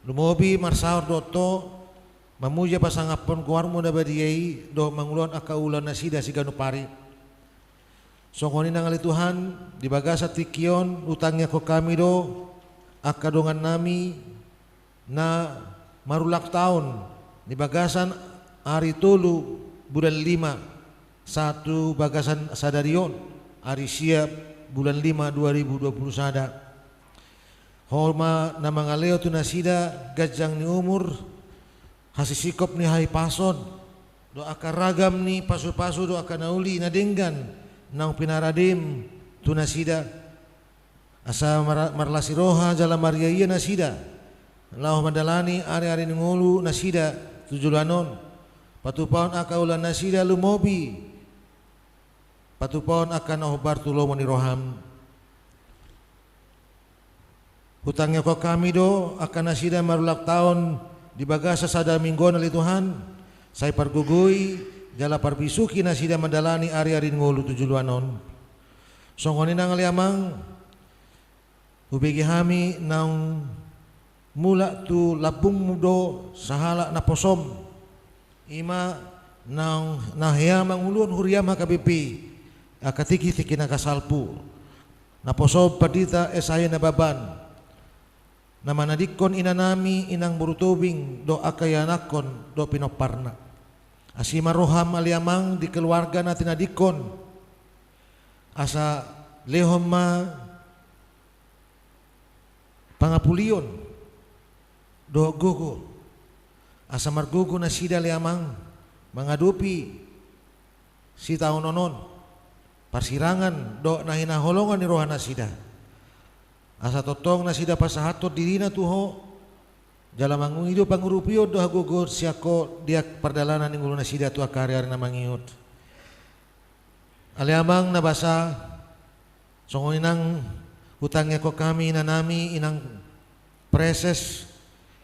Lumobi marsaor dohot Ho mamuji pasangaphon goarmu na badia i dohot mangulahon angka ulaon nasida siganup ari. Songon i nang ale Tuhan, di bagasan tingki on hutangiangkon hami do angka dongan nami na marulang taon di bagasan ari tolu bulan lima sahat tu bagasan sadari on ari sia bulan lima dua ribu dua puluh sada. Ho ma na mangalehon tu nasida ganjang ni umur, hasisingkop ni hahipason, dohot angka ragam ni pasupasu dohot angka na uli na denggan naung pinaradem tu nasida. Asa mar-, marlas ni roha jala mariaia nasida laho mandalani ari-ari ni ngolu nasida tu joloan on, patupahon angka ulaon nasida lumobi patupahon angka na hombar tu lomo ni roham. Hutangiangkon hami do angka nasida marulang taon di bagasan sada minggu on ale Tuhan, sai pargogoi jala parbisuhi nasida mandalani ari-ari ni ngolu tu joloan on. Songon i nang ale Amang, hubege hami naung mulak tu lambungmu do sahalak naposom, i ma naung na hea manguluhon huriam H K B P angka tingki-tingki na salpu. Naposom Pandita Esaya Nababan na manadingkon ina nami inang boru Tobing dohot angka ianakkon dohot pinomparna. Asi ma roham ale Amang di keluarga na tinadingkon, asa lehon ma pangapulion dohot gogo, asa margogo nasida ale Amang mangadopi sitaonon on, parsirangan dohot na hinaholongan ni roha nasida. Asa tongtong nasida pasahathon dirina tu Ho, jala mangido pangurupion dohot hagogoon sian Ho di pardalanan ni ngolu nasida tu angka ari-ari na mangihut. Ale Amang na basa, songon i nang hutangiangkon hami ina nami inang Preses,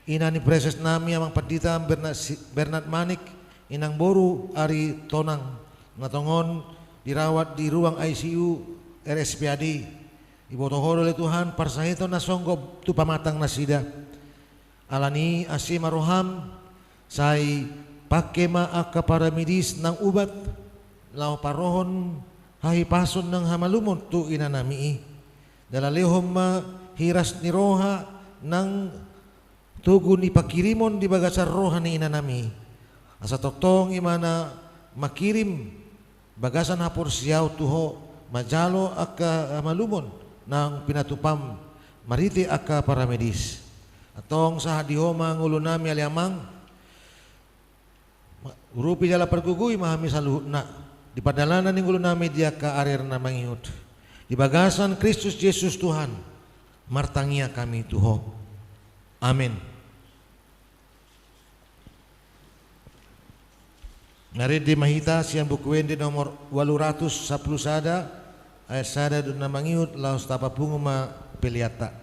ina ni Preses nami Amang Pandita Bernard Si-, Bernard Manik, inang boru Ari Tonang, na tongon dirawat di ruang I C U R S P A D. Diboto Ho do ale Tuhan parsahiton na songgop tu pamatang nasida. Alani i asi ma roham, sai pangke ma angka paramedis nang ubat laho parohon hahipason nang hamalumon tu ina nami i. Jala lehon ma hiras ni roha nang togu ni pangkirimon di bagasan roha ni ina nami i. Asa tongtong i ma na mangkirim bagasan haporseaon tu Ho manjalo angka hamalumon naung pinatupam marhite angka paramedis. Antong sahat di Ho ma ngolu nami ale Amang. Urupi jala pargogoi ma hami saluhutna di pardalanan ni ngolunami di angka ari-ari na mangihut. Di bagasan Kristus Jesus Tuhan, martangiang hami tu Ho. Amen. Marende ma hita sian Buku Ende nomor ualu ratus sampulu sada, ayat sada dohot na mangihut, laos tapapungu ma peleanta.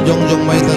Jongjong ma hita.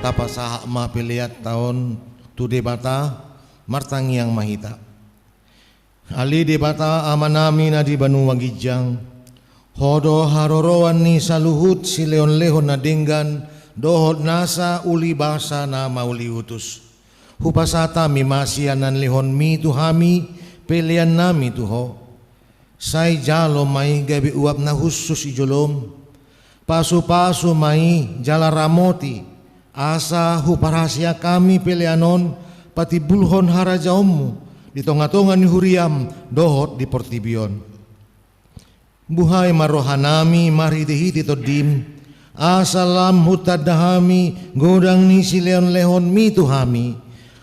Tapasahat ma peleanta on tu Debata, martangiang ma hita. Ale Debata Amanami na di banua ginjang, Ho do haroroan ni saluhut silehonlehon na denggan dohot nasa ulibasa na mauliutus. Hupasahat hami ma sian na nilehonMi tu hami peleannami tu Ho. Sai jalo ma i gabe uap na hushus di joloM. Pasupasu ma i jala ramoti, asa huparhaseang hami pelean on patimbulhon harajaonMu di tongatonga ni huriaM dohot di portibi on. Buhai ma rohanami marhitehite TondiM, asa lam hutanda hami godang ni silehonlehonMi tu hami,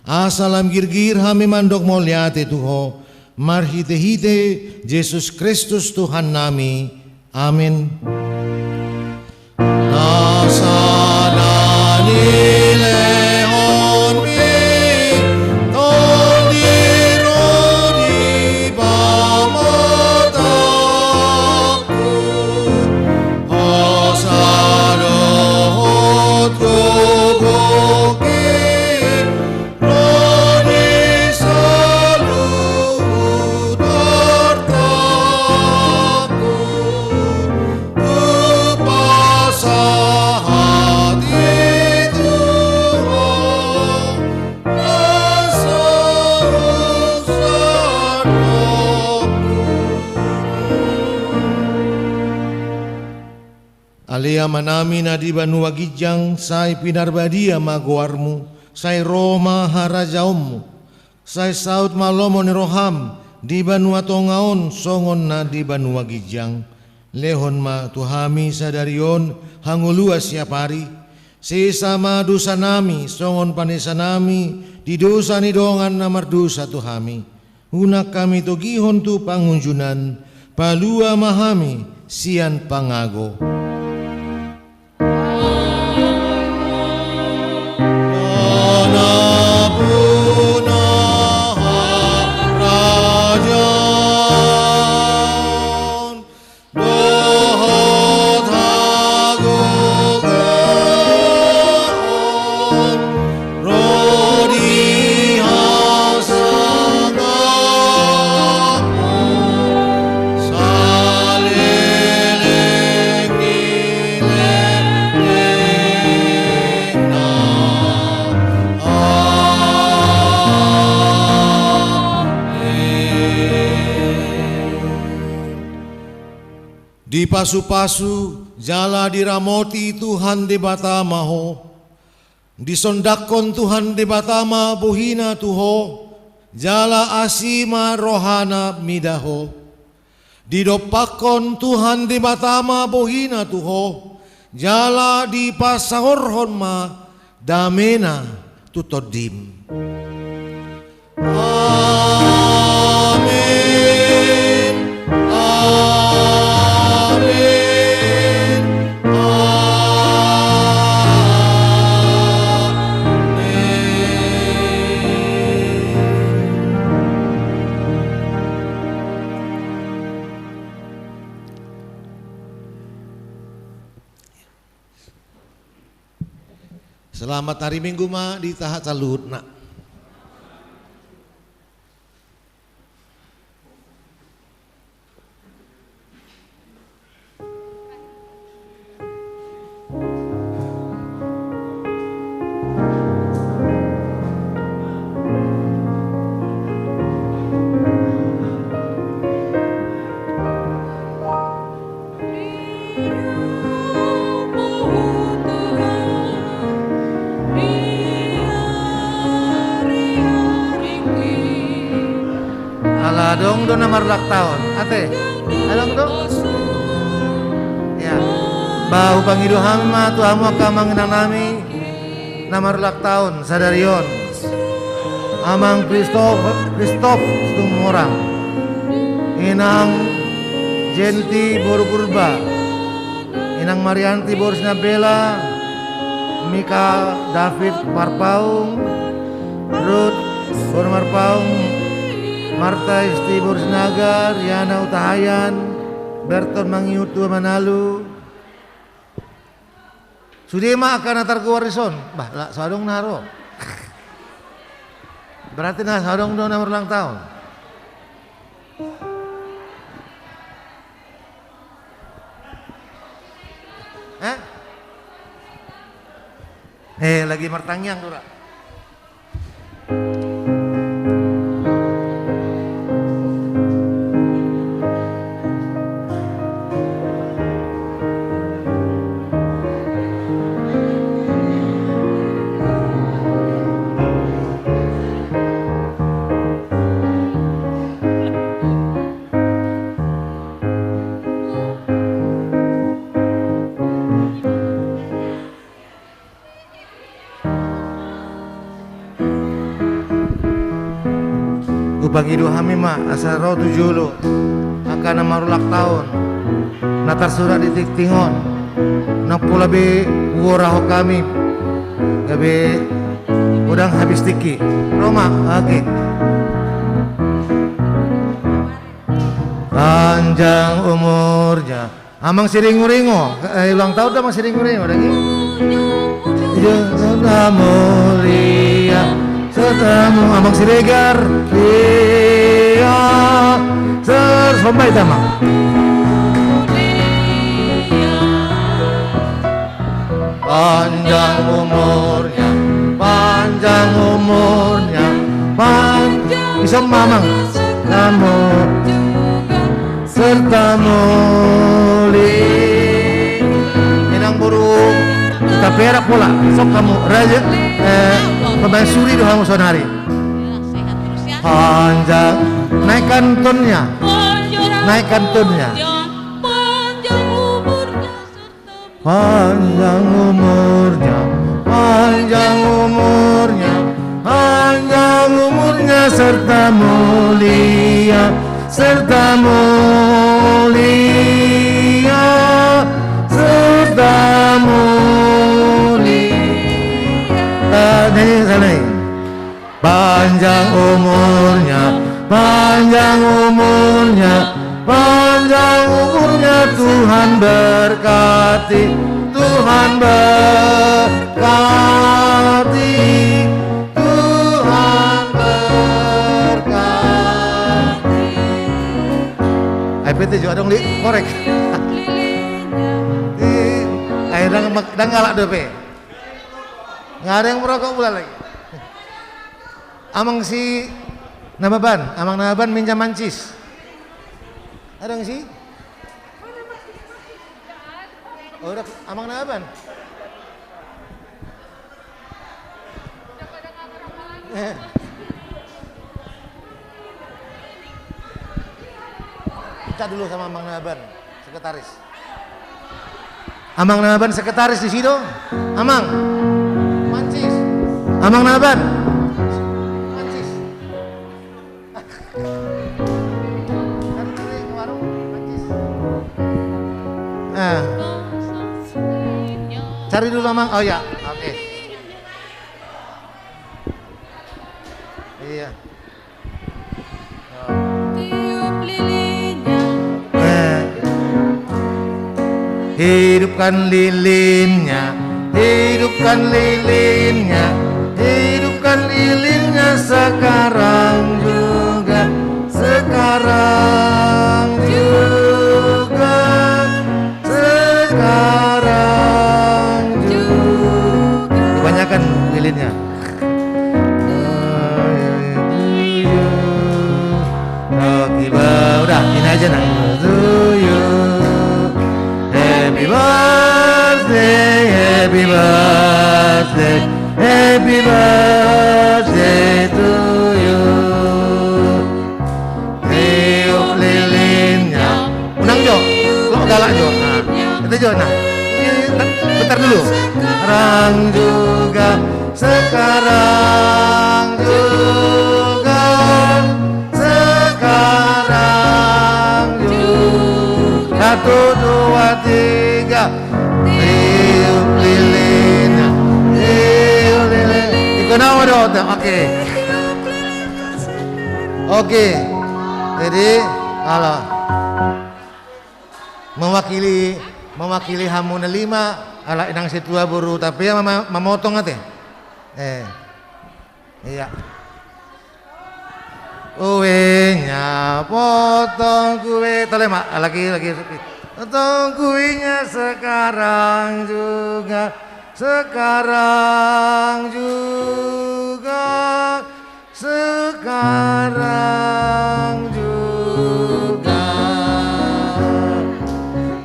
asa lam girgir hami mandok mauliate tu Ho, marhitehite Jesus Kristus Tuhannami. Amen. Nasa na nilehonMi Tondi ro di pamatangku, hosa do Amanami na di banua ginjang, sai pinarbadia ma goarmu, sai ro ma harajaonmu, sai saut ma lomo ni roham di banua tonga on songon na di banua ginjang. Lehon ma tu hami sadari on hangoluan siapari. Sesa ma dosanami songon panesanami di dosa ni dongan na mardosa tu hami. Unang hami togihon tu pangunjunan, palua ma hami sian pangago. Dohot hagogoon ro di hasangapon saleleng ni lelengna. Amen. Dipasupasu jala diramoti Tuhan Debata ma ho. Disondangkon Tuhan Debata ma bohina tu ho, jala asi ma rohana mida ho. Didompakkon Tuhan Debata ma bohina tu ho, jala dipasaorhon ma damena tu tondim. Amen. Amen. Amen. Selamat hari Minggu ma di hita saluhutna. Ala adong do na marulang taon, ate? Adong do? Ya. Ba hupangido hami ma tu hamu angka amang inang nami na marulang taon sadari on. Amang Kristof, Kristof Situmorang, Inang Jenti boru Purba, Inang Marianti boru Sinambela, Mika David Marpaung, Rut boru Marpaung, Marta Isti boru Sinaga, Riana Hutahaean, Berton Mangihutu Manalu, Sude ma angka na targoar dison. Bah, la, so adong na ro. Berarti na so adong do na marulang taon. Eh? Eh, lagi martangiang do ra. Hupangido hami ma asa ro tu jolo angka na marulang taon na tarsurat di tingting on, nang pola be huorahon hami gabe godang habis tingki. Ro ma, oke. Panjang umurnya. Amang Siringuringu, eh, ulang tahun dah Amang Siringuringu lagi. Iya, serta mulia, serta mu-, Amang Siregar. Iya, ser-, sombai ta, Amang. Panjang umurnya, panjang umurnya, panjang. Bisa mamang. Kamu serta muli. Inang Berak pola, sok hamu raja, eh, pemain suri do hamu saonari. Panjang, naikkan tonnya, naikkan tonnya. Panjang umurnya, panjang umurnya, panjang umurnya serta mulia, serta mulia, serta mulia. Ah, nyanyi sana, nih. Panjang umurnya, panjang umurnya, panjang umurnya, Tuhan berkati, Tuhan berkati, Tuhan berkati. Ai pe te jo adong, Li, korek. Di, ai dang, dang galak dope. Nggak ada yang merokok pula lagi. Amang si Nababan, Amang Nababan minjam mancis. Ada yang si? Oh, udah, Amang Nababan. Eh. Minta dulu sama Amang Nababan, sekretaris. Amang Nababan sekretaris di situ. Amang. Mancis. Amang Nababan. Mancis. Kan sering ke warung, mancis. Eh. Cari dulu, Amang. Oh ya, oke. Iya. Tiup lilinnya. Eh. Hidupkan lilinnya, hidupkan lilinnya, hidupkan lilinnya sekarang juga, sekarang juga, sekarang juga. Kebanyakan lilinnya. Happy bir-, udah, ini aja, nah. To you. Happy birthday, happy birthday, happy birthday to you. Tiup lilinnya. Unang jo, lo galak jo. Nah, itu jo, nah. Bentar dulu. Sekarang juga, sekarang juga, sekarang juga. Satu, dua, tiga. Tiup lilinnya, tiup lilin. Iko nama do, oke. Oke. Jadi, halo. Mewakili, mewakili hamu na lima, ala inang situa boru, tapi ya mama-, mamotong ate. Eh. Iya. Kuenya potong kue, tole ma, lagi, lagi sepi. Potong kuenya sekarang juga, sekarang juga, sekarang juga.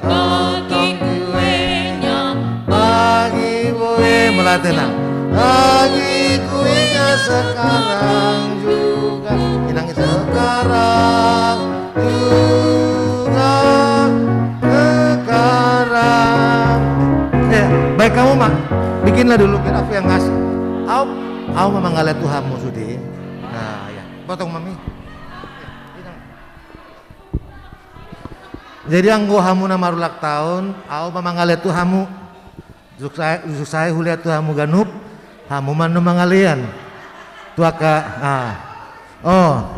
Potong kuenya, bagi kue, mauliate, nah. Bagi kuenya sekarang juga. Inang itu. Sekarang juga, sekarang. Eh, baen hamu ma. Bikinlah dulu, biar aku yang ngasih. Au, au ma mangalean tu hamu sude. Nah, ya. Potong, Mami. Jadi anggo hamu na marulang taon, au ma mangalean tu hamu. Suksai, suksai hulean tu hamu ganup, hamu ma na mangalean. Tu angka, ah. Oh,